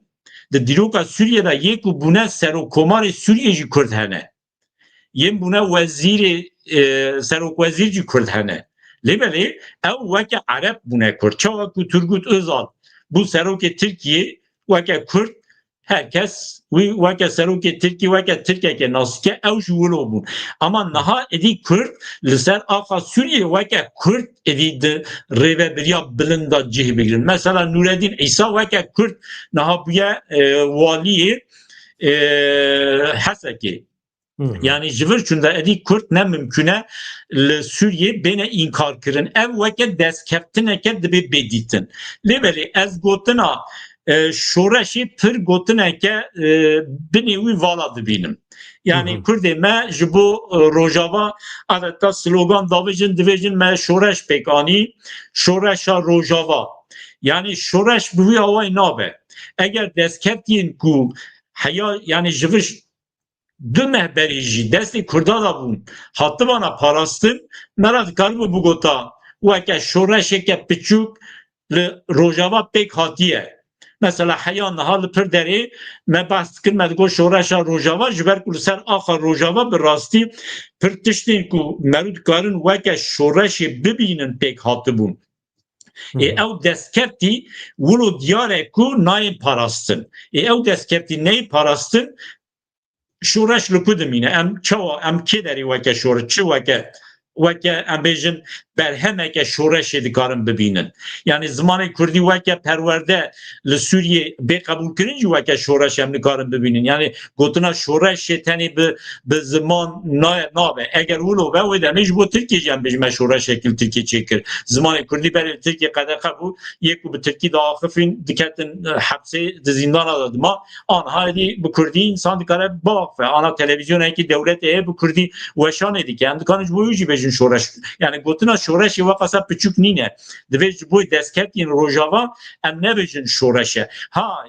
di dîroka Sûriyê de yê ku bûne serokkomarê Sûriyê jî Kurd hene. Yên bûne wezîrê, e, serokwezîr jî Kurd hene. Lê belê ew weke Ereb bûne Kurd. Çawa ku Turgut Özal bû serokê Tirkiyê, weke Kurd, her kes wî weke serokê Tirkî, weke Tirkeke nas dike, ew jî wilo bûn. Ama niha êdî Kurd li ser axa Sûriyê weke Kurd êdî di rêvebiriya bilind de cih bigirin. Mesela Nûreddîn Îsa weke Kurd niha bûye, e, waliyê, e, Hesekê. Hı hı. Yanî ji vir çûnde êdî Kurd ne mimkûn e li Sûriyê bêne înkarkirin. Ev weke destkeftineke dibe bê dîtin. Lê belê ez gotina, e, şoreşê pir gotineke, e, binê wî vala dibînim. Yanî Hı hı. Kurdê me ji bo, e, Rojava adeta slogan davêjin, divêjin me şoreş pêk anî, şoreşa Rojava. Yanî şoreş bi wî awayî nabe. Eger destkeftiyên ku heya, yanî ji vir du meh berê jî destê Kurda de bûn, hatibana parastin, me re dikaribû bigota weke şoreşeke piçûk li Rojava pêk hatiye. Mesela heya niha li pir derê me behs dikir, me digot şoreşa Rojava, ji ber ku li ser axa Rojava bi rastî pir tiştên ku merû dikarin weke şoreşê bibînin pêk hatibûn. Ê Hı hı. ew destkeftî wilo diyar e ku nayên parastin. Ê ew destkeftî neyê parastin, şoreş li ku dimîne? Em çawa, em kê derê weke şoreş, çi weke, weke em bêjin berhemeke şoreşê dikarin bibînin? Yanî zimanê kurdî weke perwerde li Sûriyê bê qebûlkirin jî weke şoreş em nikarin bibînin. Yanî gotina şoreşê tenê bi, bi ziman naye, nabe. Eger wilo be, wê demê ji bo Tirkiyê jî em bêjin me şoreşek li Tirkiyê çêkir. Zimanê kurdî berê li Tirkiyê qedexe bû, yê ku bi tirkî diaxifîn diketin, e, hepsê, di zîndana de dima. Aniha êdî bi kurdî însan dikare biaxife. Ana televîzyonekî dewletê heye bi kurdî weşanê dike. Em dikarin ji bo wî jî bêjin şoreş. Yanî gotina şoreşê weqasa piçûk nîne. Divê ji bo destkeftiyên Rojava em nebêjin şoreş e. Ha,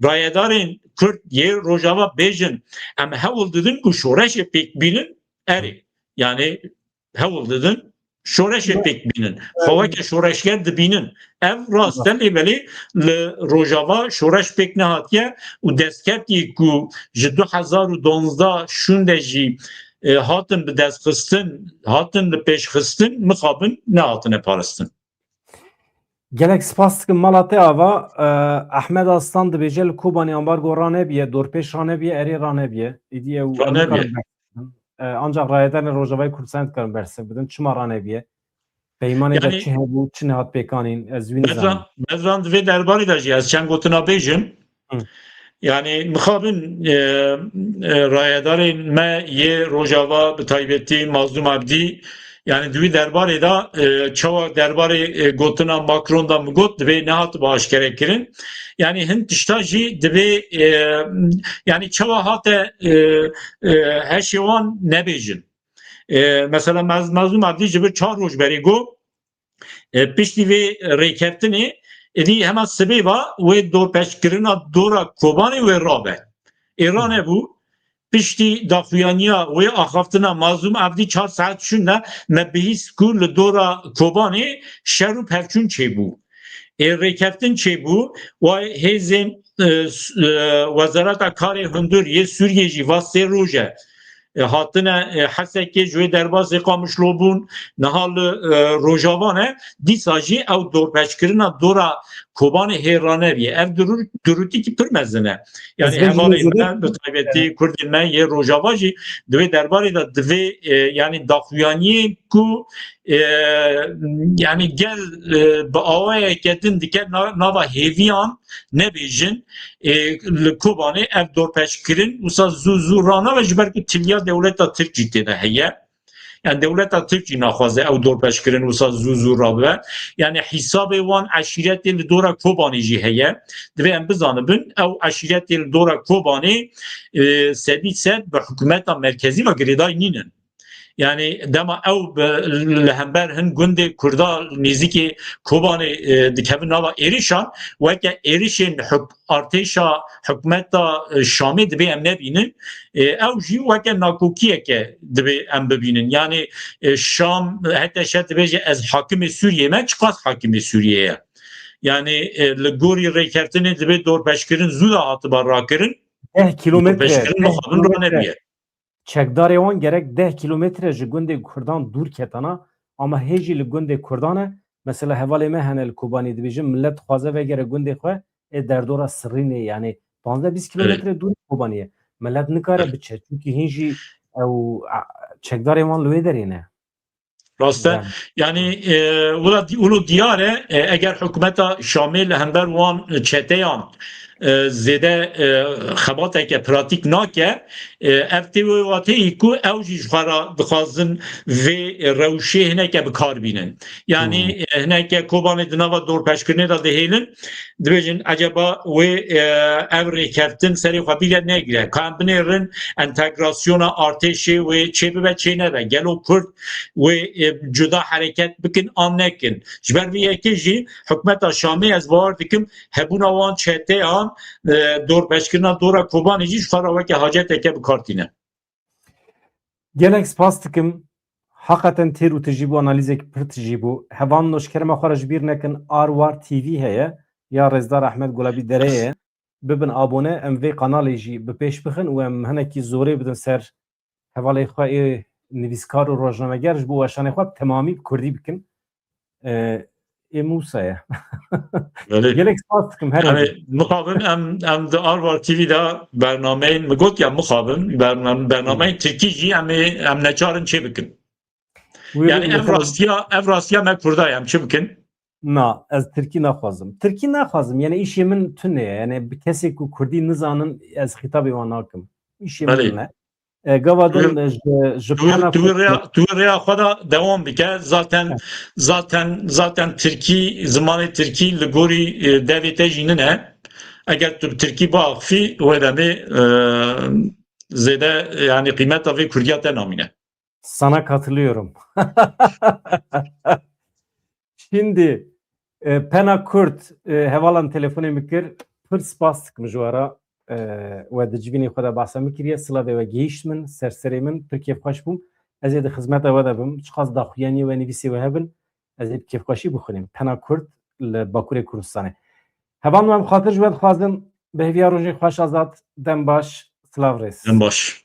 rayedarên Kurd yê Rojava bêjin, em hewl didin ku şoreşê pêk bînin, erê. Yanî hewl didin şoreşê pêk bînin. Xwe weke şoreşger dibînin. Ev rast e, lê belê li Rojava şoreş pêk nehatiye û destkeftiyê ku ji du hezar û duwazdeh şûnde jî, e, hatin bi dest xistin, hatin li pêş xistin, mixabin nehatine parastin. Gelek spas dikim mala te ava. E, Ehmed Aslan dibêje li Kobanê ambargo ranebiye, dorpêş ranebiye, erê ranebiye. Êdî ew, ew Ranebiye. nikarin behs bikin. E, ancak rayedarên Rojavayê Kurdistanê dikarin bersiv bidin. Çima ranebiye? Peymanê de Yanî çi hebû, çi nehat pêkanîn? Ez wî Bezran, nizanim. Bezran di vê derbarê de jî ez çend gotina bêjim. Hı. Yanî mixabin, e, e, rayedarên me yê Rojava, bi taybetî Mazlûm Ebdî, yanî di wî derbarê de, e, çawa derbarê, e, gotina Macron de min got, divê nehatibe aşkere kirin. Yanî hin tişta jî divê, e, yanî çawa hate, e, e, heşê wan nebêjin. E, mesela Mez-, Mazlûm Ebdî ji vir çar roj berê got, e, piştî vê rêkeftinê, êdî hema sibê va wê dorpêçkirina dora Kobanê wê rabe. Ê ranebû, piştî daxuyaniya wê axaftina Mazlûm Ebdî çar saet şûnde me bihîst ku li dora Kobanê şer û pevçûn çêbû. Ê rêkeftin çêbû, wa hêzên, e, s-, e, Wezareta Karê Hundir yê Sûriyê jî va sê roj e. E, hatine, e, Hesekê ji wê derbasê Qamişlo bûn, niha li, e, Rojava ne, dîsa jî ew dorpêçkirina dora Kobanê hê ranebiye. Ev durû-, durûtîkî pir mezin e. Yanî Ez bêjim hevalên zêde me, bi taybetî Kurdên me yê Rojava jî di vê derbarê de divê, e, yanî daxuyaniyên ku e, yani gel, e, bi awayeke din dike na-, nava hêviyan nebêjin, e, li Kobanê ev dorpêçkirin wisa zû zû ranabe, ji ber ku tiliya dewleta Tirk jî tê de heye. Yani dewleta Tirk jî naxwaze ew dorpêçkirin wisa zû zû rabibe. Yani hîsabê wan eşîretê li dora Kobanê jî heye. Divê em bizanibin, ew eşîretê li dora Kobanê, e, sedî sed bi hikûmeta merkezî ve girêdayî nînin. Yani dema ew bi, li hember hin gundê Kurda nêzîkê Kobanê, e, dikevin nava êrişan, weke êrişên huk-, artêşa hikûmeta, e, Şamê divê em nebînin. E, ew jî weke nakokiyeke divê em bibînin. Yani, e, Şam, H T Ş dibêje, "Ez hakimê Sûriyê me", çiqas hakimê Sûriyê ye? Yani, e, li gorî rêkeftinê divê dorpêçkirin zû de hatiba rakirin. Deh kilometre, Dorpêçkirin deh mixabin kilometre. Ranebiye. Çekdarê wan gerek deh kilometre ji gundê Kurdan dûr ketana, ama hê jî li gundê Kurdan e. Mesela hevalê me hene li Kobanê dibêjin, millet dixwaze vegere gundê xwe, ê derdora Sirînê, yani panzdeh bîst kilometre dûr Kobanê ye. Millet nikare Evet. biçe, çunkî hîn jî ew, a, çekdarê wan li wê derê ne. Rast e. Yani. Yani, e, wila di-, wilo diyar e, e, eger hikûmeta Şamê li hember wan çeteyan, e, zêde, e, xebateke pratîk nake, e, ev tê wê wateyî ku ew jî ji xwe re dixwazin vê rewşê hineke bi kar bînin. Yani, Hmm. e, hineke Kobanê di nava dorpêçkirinê de dihêlin, dibêjin, eceba wê, e, ev rêkeftin serê xwe bîre negire? Ka em binêrin entegrasyona artêşê wê çê bibe, çê nebe? Gelo Kurd wê, e, cuda hereket bikin an nekin? Ji ber vê yekê jî hikûmeta Şamê, ez bawer dikim, hebûna wan çeteyan, e, dorpêçkirina dora Kobanê jî ji xwe re weke haceteke bi kar tîne. Gelek spas dikim. Heqeten têr û tijî bû, analîzek pir tijî bû. Hevalno, ji kerema xwe re ji bîr nekin, Arwar T V heye, ya Rêzdar Ehmed Gulabî Derê ye. Bibin abone, em vê kanalê jî bi pêş bixin û em hinekî zorê bidin ser hevalê xwe ê nivîskar û rojnameger, ji bo weşanê xwe bi temamî bi kurdî bikin. E, ê Mûsa ye. Belê. Gelek spas dikim, her Yani, hêdî. Mixabin em, em di Arwar T V de bernameyên, min got ya mixabin, bernam-, bernameyên Tirkî jî em ê, em neçarin çê bikin. Wê Yani bibin, ev mesela rastiya, ev rastiya me Kurda ye, em çi bikin? Na, ez Tirkî naxwazim. Tirkî naxwazim, yani îşê min tune ye. Yani bi kesê ku Kurdî nizanin, ez xîtabê wan nakim. Îşê Belê. min ne. E, gava Tu din, e, ji, ji Tu, pena tu Kurd rêya, tu rêya xwe de dewam bike. Zaten, Heh. zaten, zaten Tirkî, zimanê Tirkî li gorî, e, devê te jî nine. Eger tu bi Tirkî biaxifî, wê demê, e, zêde, yani qîmeta vê Kurdiya te namîne. Sana katılıyorum. Şimdi, e, pena Kurd, e, hevalan telefonê min kir, pir spas dikim ji we re, e, we di civînê xwe de behsa min kiriye, silavê we gihîşt min, ser serê min, pir kêfxweş bûm. Ez ê di xizmeta we de bim, çiqas daxuyaniyê we, nivîsê we hebin, ez ê bi kêfxweşî bixwînim. Pena Kurd li Bakurê Kurdistanê. Hevalno, em xatir ji we dixwazin, bi hêviya rojê xweş Azad, dem baş, silav rêz. Dem baş.